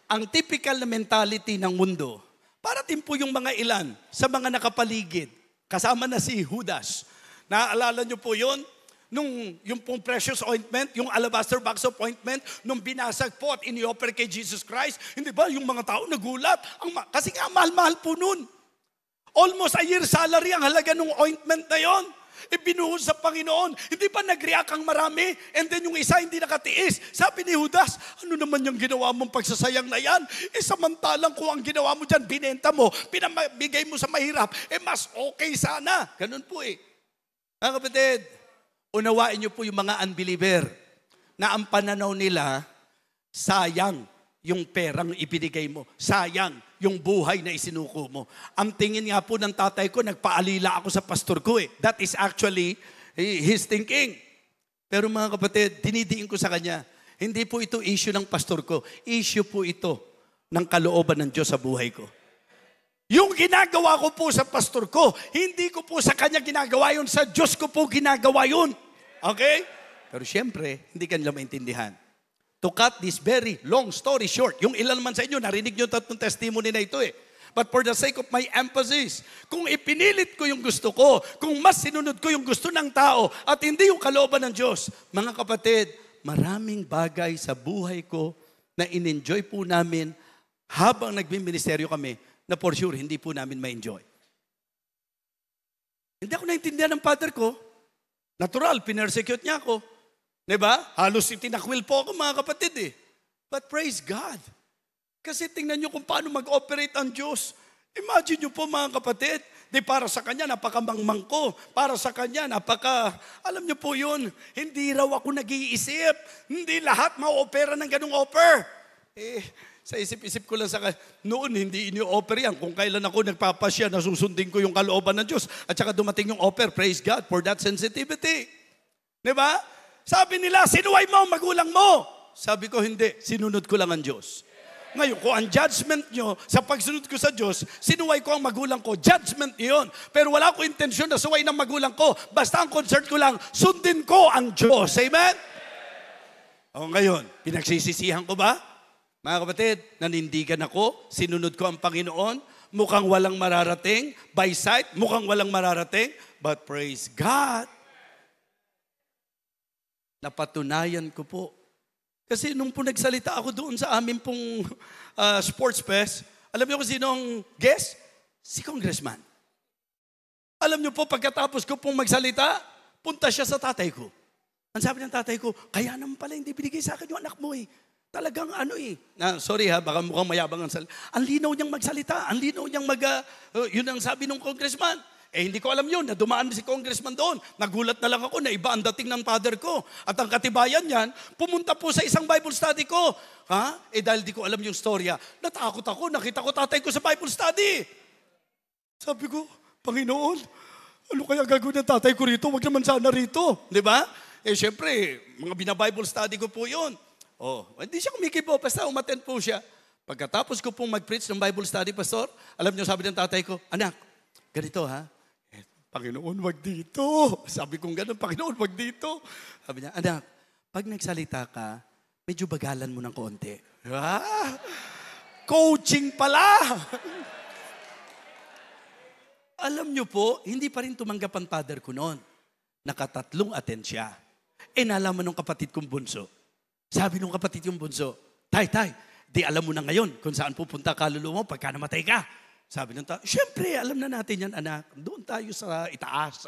Ang typical na mentality ng mundo, parating po yung mga ilan sa mga nakapaligid. Kasama na si Judas. Naaalala niyo po yun? Nung yung pong precious ointment, yung alabaster box of ointment, nung binasag po at ini-offer kay Jesus Christ, hindi ba yung mga tao nagulat? Kasi nga mahal-mahal po nun. Almost a year salary ang halaga ng ointment na yon. Ibinuhos sa Panginoon. Hindi ba nag-react ang marami? And then yung isa hindi nakatiis. Sabi ni Judas, ano naman yung ginawa mong pagsasayang na yan? Samantalang kung ang ginawa mo dyan, binenta mo, pinabigay mo sa mahirap, mas okay sana. Ganun po eh. Mga kapatid, unawain niyo po yung mga unbeliever na ang pananaw nila, sayang yung perang ibinigay mo. Sayang yung buhay na isinuko mo. Ang tingin nga po ng tatay ko, nagpaalila ako sa pastor ko eh. That is actually his thinking. Pero mga kapatid, dinidiin ko sa kanya, hindi po ito issue ng pastor ko. Issue po ito ng kalooban ng Diyos sa buhay ko. Yung ginagawa ko po sa pastor ko, hindi ko po sa kanya ginagawa yun, sa Diyos ko po ginagawa yun. Okay? Pero siyempre, hindi kanila maintindihan. To cut this very long story short, yung ilan man sa inyo, narinig nyo tatlong testimony na ito eh. But for the sake of my emphasis, kung ipinilit ko yung gusto ko, kung mas sinunod ko yung gusto ng tao, at hindi yung kalooban ng Diyos, mga kapatid, maraming bagay sa buhay ko na in-enjoy po namin habang nagbiministeryo kami, na for sure, hindi po namin ma-enjoy. Hindi ako naintindihan ng father ko. Natural, pinersecute niya ako. Diba? Halos itinakwil po ako mga kapatid eh. But praise God. Kasi tingnan nyo kung paano mag-operate ang Diyos. Imagine nyo po mga kapatid, para sa Kanya napakamangmang ko. Para sa Kanya alam nyo po yun, hindi raw ako nag-iisip. Hindi lahat ma-opera ng ganung offer. Sa isip-isip ko lang noon hindi ini-offer yan. Kung kailan ako nagpapasya, nasusundin ko yung kalooban ng Diyos. At saka dumating yung offer, praise God for that sensitivity. Diba? Sabi nila, sinuway mo ang magulang mo. Sabi ko, hindi. Sinunod ko lang ang Diyos. Ngayon, kung ang judgment nyo sa pagsunod ko sa Diyos, sinuway ko ang magulang ko. Judgment yun. Pero wala ko intensyon na suway ng magulang ko. Basta ang concern ko lang, sundin ko ang Diyos. Amen? O ngayon, pinagsisisihan ko ba? Mga kapatid, nanindigan ako, sinunod ko ang Panginoon, mukhang walang mararating, by sight, mukhang walang mararating, but praise God. Napatunayan ko po. Kasi nung po nagsalita ako doon sa amin pong sports fest, alam niyo kung sino ang guest? Si Congressman. Alam niyo po, pagkatapos ko pong magsalita, punta siya sa tatay ko. Ang sabi ng tatay ko, kaya naman pala hindi binigay sa akin yung anak mo eh. Talagang ano eh. Sorry ha, baka mukhang mayabang ang salita. Ang linaw niyang magsalita. Ang linaw niyang yun ang sabi ng congressman. Eh hindi ko alam yun, na dumaan si congressman doon. Nagulat na lang ako na iba ang dating ng father ko. At ang katibayan niyan, pumunta po sa isang Bible study ko. Ha? Eh dahil di ko alam yung storya, natakot ako, nakita ko tatay ko sa Bible study. Sabi ko, Panginoon, ano kaya gagawin ng tatay ko rito? Huwag naman sana rito. Di ba? Eh syempre, mga bina-Bible study ko po yun. Hindi siya kumikibo, basta umattend po siya. Pagkatapos ko pong mag-preach ng Bible study, Pastor, alam niyo sabi ng tatay ko, anak, ganito ha, Panginoon, wag dito. Sabi kong gano'n, Panginoon, wag dito. Sabi niya, anak, pag nagsalita ka, medyo bagalan mo ng konti. Coaching pala! Alam niyo po, hindi pa rin tumanggap ang father ko noon. Nakatatlong attend siya. Nalaman ng kapatid kong bunso. Sabi ng kapatid yung bunso, Tay, di alam mo na ngayon kung saan pupunta kaluluwa mo pagka namatay ka. Sabi ng tao, syempre, alam na natin yan, anak. Doon tayo sa itaas.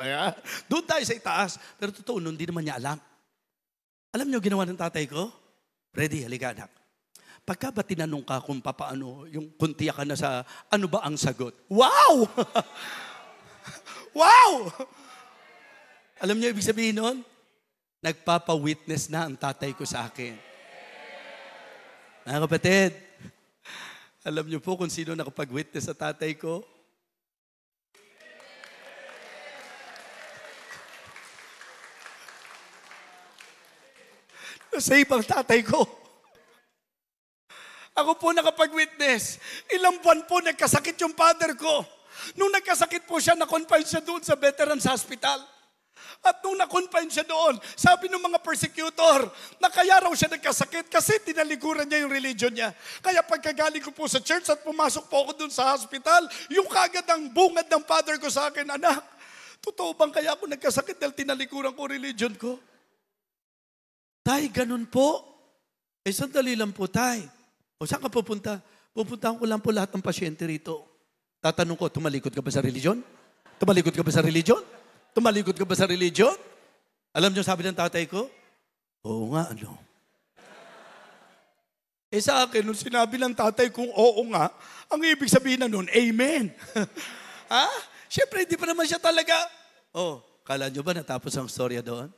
Doon tayo sa itaas. Pero totoo, noon di naman niya alam. Alam niyo ginawa ng tatay ko? Ready, halika anak. Pagka ba tinanong ka kung papaano, yung kuntiya ka na sa, ano ba ang sagot? Wow! Wow! Alam niyo ibig sabihin nun? Nagpapa-witness na ang tatay ko sa akin. Mga kapatid, alam niyo po kung sino nakapag-witness sa tatay ko? Nasave ang tatay ko. Ako po nakapag-witness. Ilang buwan po nagkasakit yung father ko. Nung nagkasakit po siya, na-confine siya doon sa Veterans Hospital. At nung na-confine siya doon, sabi ng mga persecutor, na kaya raw siya nagkasakit kasi tinalikuran niya yung religion niya. Kaya pagkagaling ko po sa church at pumasok po ako doon sa hospital, yung kagad ang bungad ng father ko sa akin, anak, totoo bang kaya ako nagkasakit dahil tinalikuran ko religion ko? Tay, ganun po. Sandali lang po, tay. Saan ka pupunta? Pupuntahan ko lang po lahat ng pasyente rito. Tatanong ko, tumalikod ka ba sa religion? Tumalikod ka ba sa religion? Tumalikod ka ba sa religion? Alam niyo, sabi ng tatay ko, oo nga, ano? Sa akin, nung sinabi ng tatay kong oo nga, ang ibig sabihin na nun, amen. Ha? Siyempre, hindi pa naman siya talaga. Kala niyo ba natapos ang storya doon?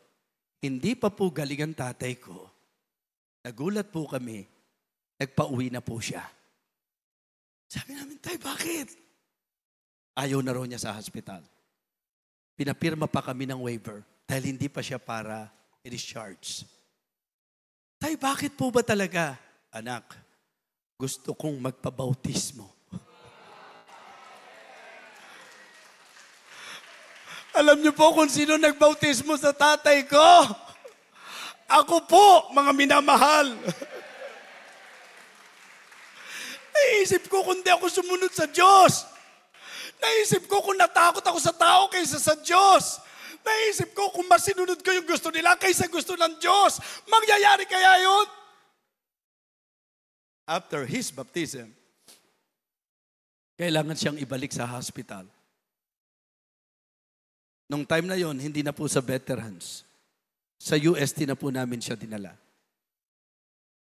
Hindi pa po galing ang tatay ko. Nagulat po kami. Nagpa-uwi na po siya. Sabi namin, tay, bakit? Ayaw na raw niya sa hospital. Pinapirma pa kami ng waiver dahil hindi pa siya para i-discharge. Tay, bakit po ba talaga? Anak, gusto kong magpabautismo. Alam niyo po kung sino nagbautismo sa tatay ko? Ako po, mga minamahal. Naisip ko kung di ako sumunod sa Diyos. Naisip ko kung natakot ako sa tao kaysa sa Diyos. Naisip ko kung masinunod ko yung gusto nila kaysa gusto ng Diyos. Mangyayari kaya yun? After his baptism, kailangan siyang ibalik sa hospital. Nung time na yon, hindi na po sa veterans. Sa UST na po namin siya dinala.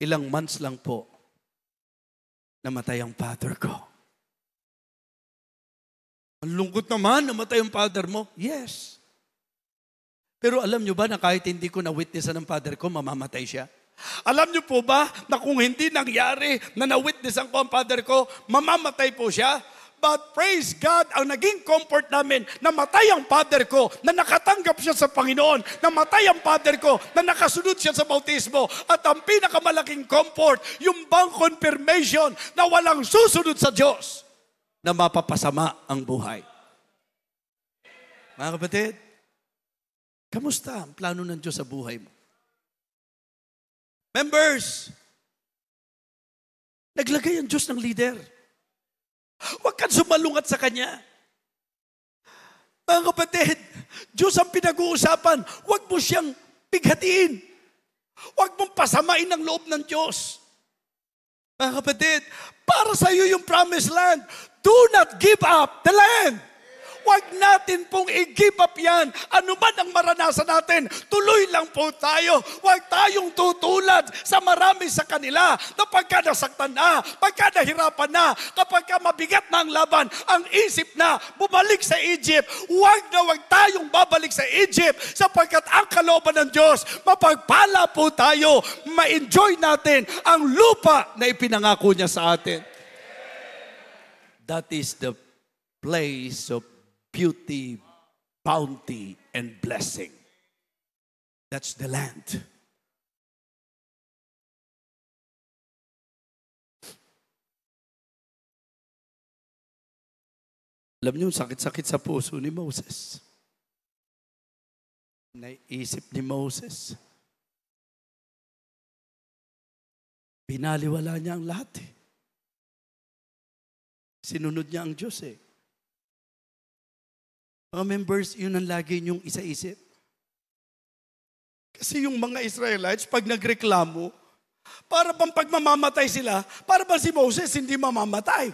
Ilang months lang po, namatay ang father ko. Ang lungkot naman, namatay ang father mo. Yes. Pero alam nyo ba na kahit hindi ko na-witnessan ng father ko, mamamatay siya? Alam nyo po ba na kung hindi nangyari na na-witnessan ko ang father ko, mamamatay po siya? But praise God, ang naging comfort namin, namatay ang father ko, na nakatanggap siya sa Panginoon, namatay ang father ko, na nakasunod siya sa bautismo, at ang pinakamalaking comfort, yung bang confirmation na walang susunod sa Diyos, na mapapasama ang buhay. Mga kapatid, kamusta ang plano ng Diyos sa buhay mo? Members, naglagay ang Diyos ng leader. Huwag kang sumalungat sa Kanya. Mga kapatid, Diyos ang pinag-uusapan. Huwag mo siyang bighatiin. Huwag mong pasamain ang loob ng Diyos. Mga kapatid, para sa iyo yung promised land. Do not give up the land. Huwag natin pong i-give up yan. Ano man ang maranasan natin, tuloy lang po tayo. Huwag tayong tutulad sa marami sa kanila na pagka nasaktan na, pagka nahirapan na, kapag mabigat na ang laban, ang isip na bumalik sa Egypt. Huwag tayong babalik sa Egypt sapagkat ang kalooban ng Diyos, mapagpala po tayo, ma-enjoy natin ang lupa na ipinangako niya sa atin. That is the place of beauty, bounty, and blessing. That's the land. Alam niyo, sakit-sakit sa puso ni Moses. Naisip ni Moses. Binaliwala niya ang lahat eh. Sinunod niya ang Diyos eh. Mga members, yun ang lagi niyong isa-isip. Kasi yung mga Israelites, pag nagreklamo, para bang pag mamamatay sila, para bang si Moses hindi mamamatay.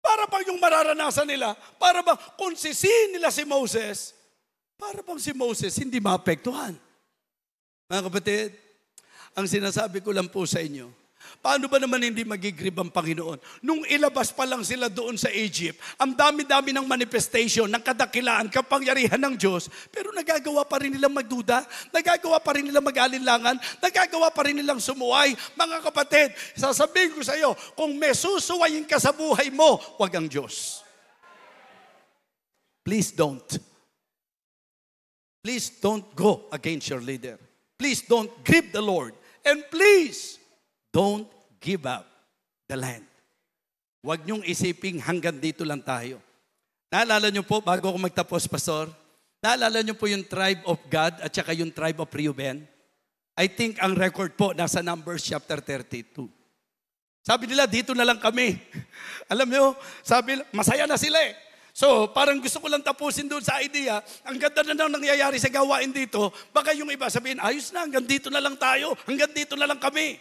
Para bang yung mararanasan nila, para bang kung sisihin nila si Moses, para bang si Moses hindi maapektuhan. Mga kapatid, ang sinasabi ko lang po sa inyo, paano ba naman hindi magigrib ang Panginoon? Nung ilabas pa lang sila doon sa Egypt, ang dami-dami ng manifestation, ng kadakilaan, kapangyarihan ng Diyos, pero nagagawa pa rin nilang magduda, nagagawa pa rin nilang mag-alinlangan, nagagawa pa rin nilang sumuway. Mga kapatid, sasabihin ko sa iyo, kung may susuwayin ka sa buhay mo, wag ang Diyos. Please don't. Please don't go against your leader. Please don't grieve the Lord. And please, don't give up the land. Huwag niyong isiping hanggang dito lang tayo. Naalala niyo po, bago ako magtapos, Pastor, naalala niyo po yung tribe of Gad at saka yung tribe of Reuben? I think ang record po nasa Numbers chapter 32. Sabi nila, dito na lang kami. Alam niyo, sabi, masaya na sila eh. So, parang gusto ko lang tapusin doon sa idea, ang ganda na nang nangyayari sa gawain dito, baka yung iba sabihin, ayos na, hanggang dito na lang tayo, hanggang dito na lang kami.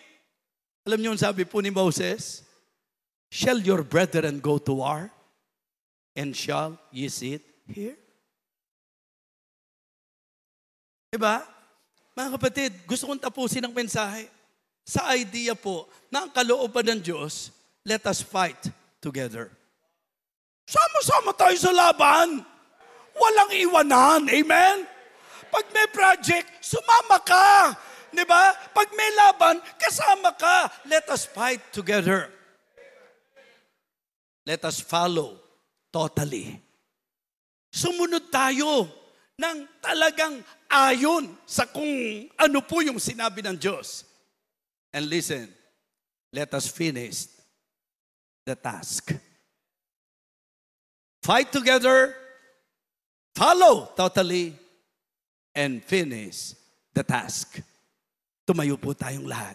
Alam niyo, sabi po ni Moses, shall your brethren go to war? And shall ye sit here? Diba? Mga kapatid, gusto kong tapusin ang mensahe. Sa idea po, na ang kalooban ng Diyos, let us fight together. Sama-sama tayo sa laban. Walang iwanan. Amen? Pag may project, sumama ka. Diba? Pag may laban, kasama ka. Let us fight together. Let us follow totally. Sumunod tayo ng talagang ayon sa kung ano po yung sinabi ng Diyos. And listen, let us finish the task. Fight together, follow totally, and finish the task. Tumayo po tayong lahat.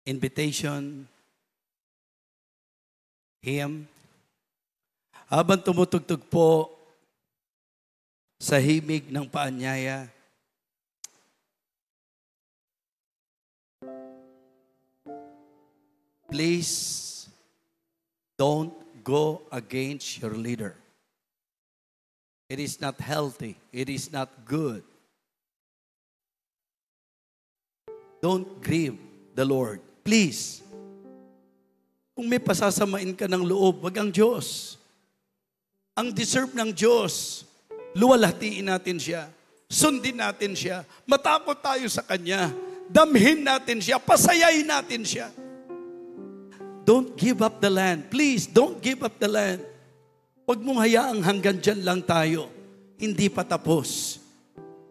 Invitation, hymn. Habang tumutugtog po sa himig ng paanyaya, please don't go against your leader. It is not healthy. It is not good. Don't grieve the Lord. Please. Kung may pasasamain ka ng loob, wag ang Diyos. Ang deserve ng Diyos, luwalhatiin natin siya. Sundin natin siya. Matakot tayo sa Kanya. Damhin natin siya. Pasayayin natin siya. Don't give up the land. Please, don't give up the land. Huwag mong hayaang hanggang dyan lang tayo. Hindi pa tapos.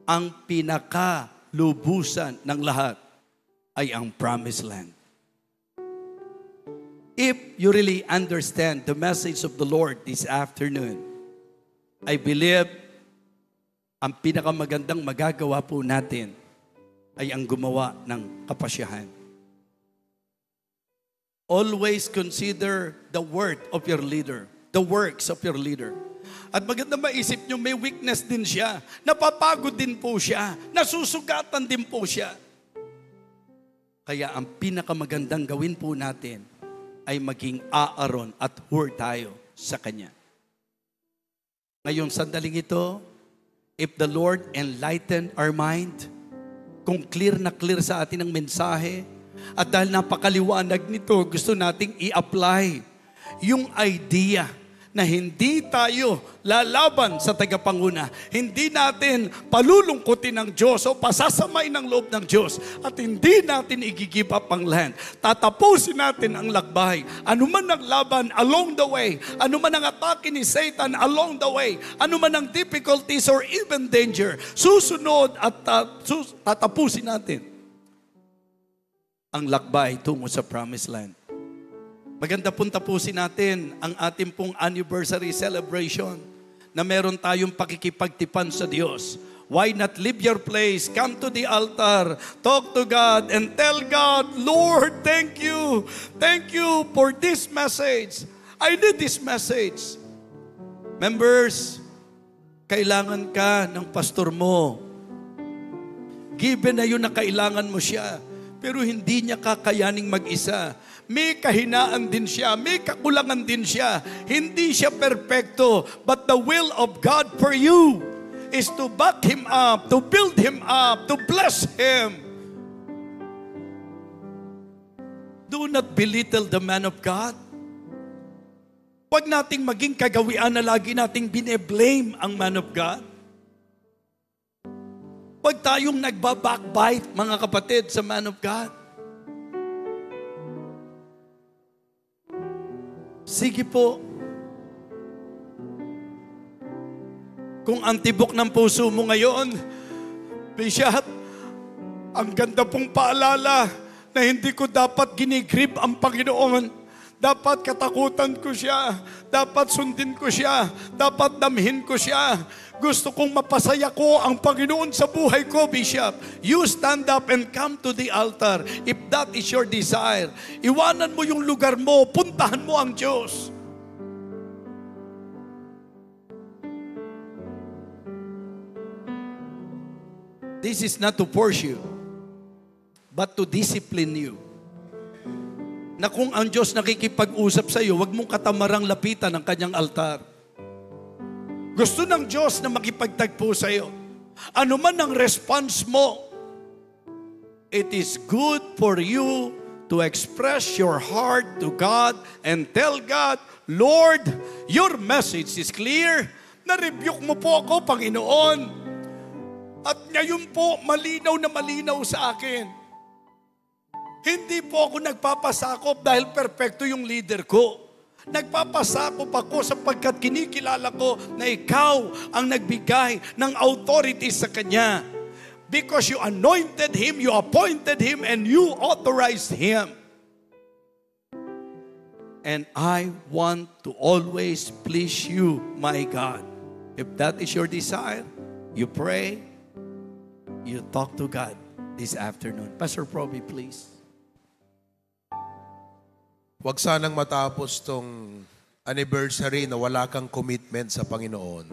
Ang pinakalubusan ng lahat ay ang promised land. If you really understand the message of the Lord this afternoon, I believe ang pinakamagandang magagawa po natin ay ang gumawa ng kapasyahan. Always consider the worth of your leader, the works of your leader. At maganda maisip nyo, may weakness din siya. Napapagod din po siya. Nasusugatan din po siya. Kaya ang pinakamagandang gawin po natin ay maging aaron at hur tayo sa Kanya. Ngayong sandaling ito, if the Lord enlighten our mind, kung clear na clear sa atin ang mensahe, at dahil napakaliwanag nito, gusto nating i-apply yung idea na hindi tayo lalaban sa tagapanguna. Hindi natin palulungkutin ng Diyos o pasasamain ng loob ng Diyos at hindi natin i-give up ang land. Tatapusin natin ang lakbay. Ano man ang laban along the way, ano man ang atake ni Satan along the way, ano man ang difficulties or even danger, susunod at tatapusin natin ang lakbay tungo sa promised land. Maganda pong tapusin natin ang ating pong anniversary celebration na meron tayong pakikipagtipan sa Diyos. Why not leave your place, come to the altar, talk to God, and tell God, Lord, thank you. Thank you for this message. I need this message. Members, kailangan ka ng pastor mo. Given na yun na kailangan mo siya, pero hindi niya kakayaning mag-isa. May kahinaan din siya, may kakulangan din siya. Hindi siya perpekto, but the will of God for you is to back him up, to build him up, to bless him. Do not belittle the man of God. Huwag nating maging kagawian na lagi nating bine-blame ang man of God. Huwag tayong nagbabackbite, mga kapatid, sa man of God. Sige po. Kung ang tibok ng puso mo ngayon, Bishop, ang ganda pong paalala na hindi ko dapat ginigrip ang Panginoon. Dapat katakutan ko siya. Dapat sundin ko siya. Dapat damhin ko siya. Gusto kong mapasaya ko ang Panginoon sa buhay ko, Bishop. You stand up and come to the altar if that is your desire. Iwanan mo yung lugar mo. Puntahan mo ang Diyos. This is not to force you, but to discipline you. Na kung ang Diyos nakikipag-usap sa iyo, huwag mong katamarang lapitan ang kanyang altar. Gusto ng Diyos na makipagtagpo sa iyo. Ano man ang response mo, it is good for you to express your heart to God and tell God, Lord, your message is clear. Na-rebuke mo po ako, Panginoon. At ngayon po, malinaw na malinaw sa akin. Hindi po ako nagpapasakop dahil perpekto yung leader ko. Nagpapasakop ako sapagkat kinikilala ko na ikaw ang nagbigay ng authority sa kanya. Because you anointed him, you appointed him, and you authorized him. And I want to always please you, my God. If that is your desire, you pray, you talk to God this afternoon. Pastor Proby, please. Huwag sanang matapos tong anniversary na wala kang commitment sa Panginoon.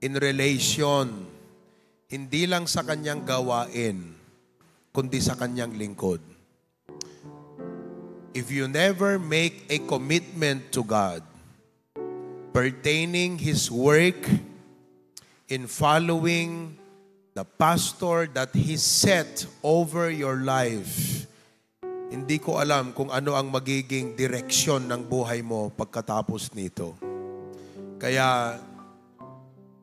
In relation, hindi lang sa kanyang gawain, kundi sa kanyang lingkod. If you never make a commitment to God pertaining His work in following the pastor that He set over your life, hindi ko alam kung ano ang magiging direksyon ng buhay mo pagkatapos nito. Kaya,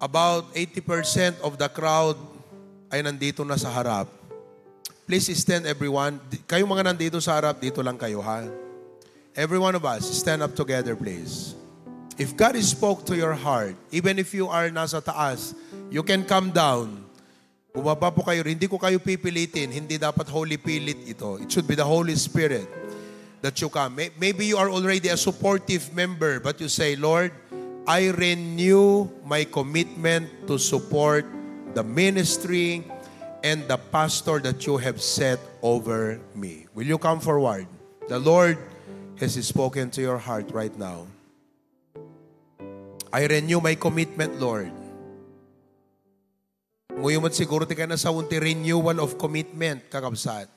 about 80% of the crowd ay nandito na sa harap. Please stand everyone. Kayong mga nandito sa harap, dito lang kayo, ha? Every one of us, stand up together, please. If God spoke to your heart, even if you are nasa taas, you can come down. Bumaba po kayo, hindi ko kayo pipilitin, hindi dapat holy pilit ito. It should be the Holy Spirit that you come. Maybe you are already a supportive member, but you say, Lord, I renew my commitment to support the ministry and the pastor that you have set over me. Will you come forward? The Lord has spoken to your heart right now. I renew my commitment, Lord. Nguyumot siguro ti ka na sa unti renewal of commitment, kakabsat.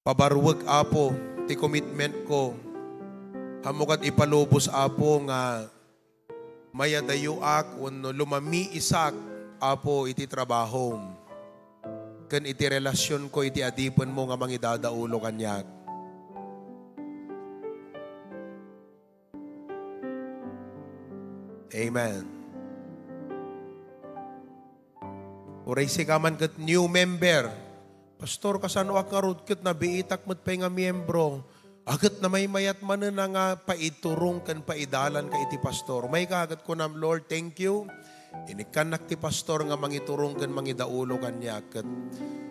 Pabarwag, Apo, ti commitment ko. Hamukat ipalubos, Apo, nga mayadayuak, uno lumami isak, Apo, iti trabaho. Kan iti relasyon ko, iti adipan mo nga mangidadaulo kanyak. Amen. Uray si kaman kat new member. Pastor, kasano ak nga rudkit na biitak mo't pa nga miyembro. Agat na may mayat man na nga paiturong kan paidalan ka iti pastor. May kagat ko na, Lord, thank you. Inikanak ti pastor nga mangiturong kan mangidaulo kanya kat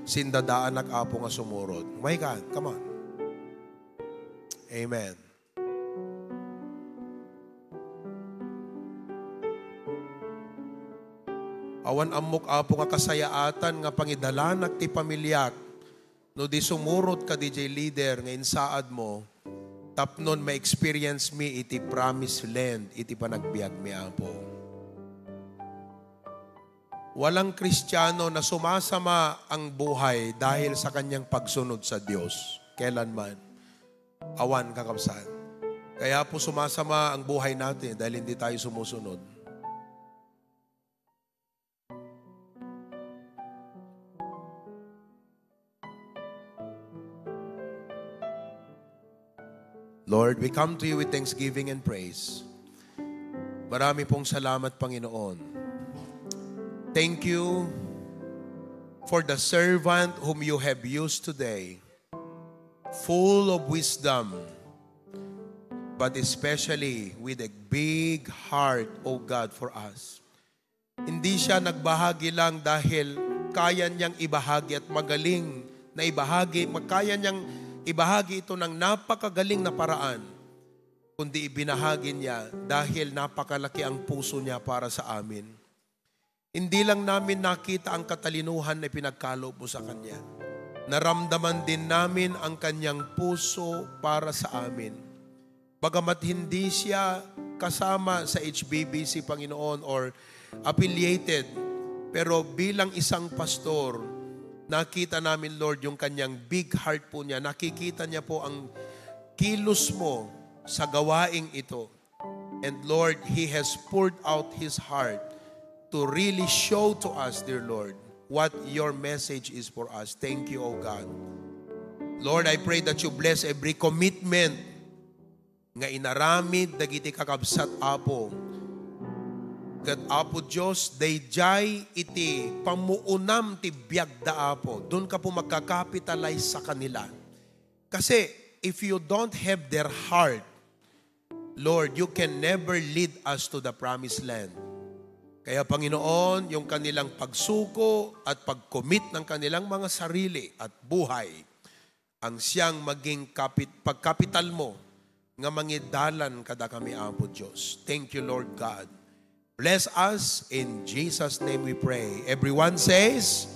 sindadaan nag-apo nga sumurod. My God, come on. Amen. Awan amok apo nga kasayaatan nga pangidalanak ti pamilyak no di sumurot ka DJ leader nga insaad mo tapnon ma-experience me iti promised land iti panagbiag mi apo. Walang Kristiyano na sumasama ang buhay dahil sa kanyang pagsunod sa Diyos. Kailanman. Awan, kakabsat. Kaya po sumasama ang buhay natin dahil hindi tayo sumusunod. Lord, we come to you with thanksgiving and praise. Marami pong salamat, Panginoon. Thank you for the servant whom you have used today, full of wisdom, but especially with a big heart, O God, for us. Hindi siya nagbahagi lang dahil kaya niyang ibahagi at magaling na ibahagi, kaya niyang ibahagi ito ng napakagaling na paraan, kundi ibinahagi niya dahil napakalaki ang puso niya para sa amin. Hindi lang namin nakita ang katalinuhan na pinagkaloob mo sa Kanya. Naramdaman din namin ang Kanyang puso para sa amin. Bagamat hindi siya kasama sa HBBC, Panginoon, or affiliated, pero bilang isang pastor, nakita namin, Lord, yung Kanyang big heart po niya. Nakikita niya po ang kilos mo sa gawaing ito. And Lord, He has poured out His heart to really show to us, dear Lord, what your message is for us. Thank you, O God. Lord, I pray that you bless every commitment nga inaramid dagiti kakabsat, Apo. Kat Apo Diyos, dayjay iti pamuunam ti biag da, Apo. Doon ka po magkakapitalize sa kanila. Kasi if you don't have their heart, Lord, you can never lead us to the promised land. Kaya Panginoon, yung kanilang pagsuko at pag-commit ng kanilang mga sarili at buhay, ang siyang maging pagkapital mo nga mangidalan kada kami, Apo Diyos. Thank you, Lord God. Bless us. In Jesus' name we pray. Everyone says,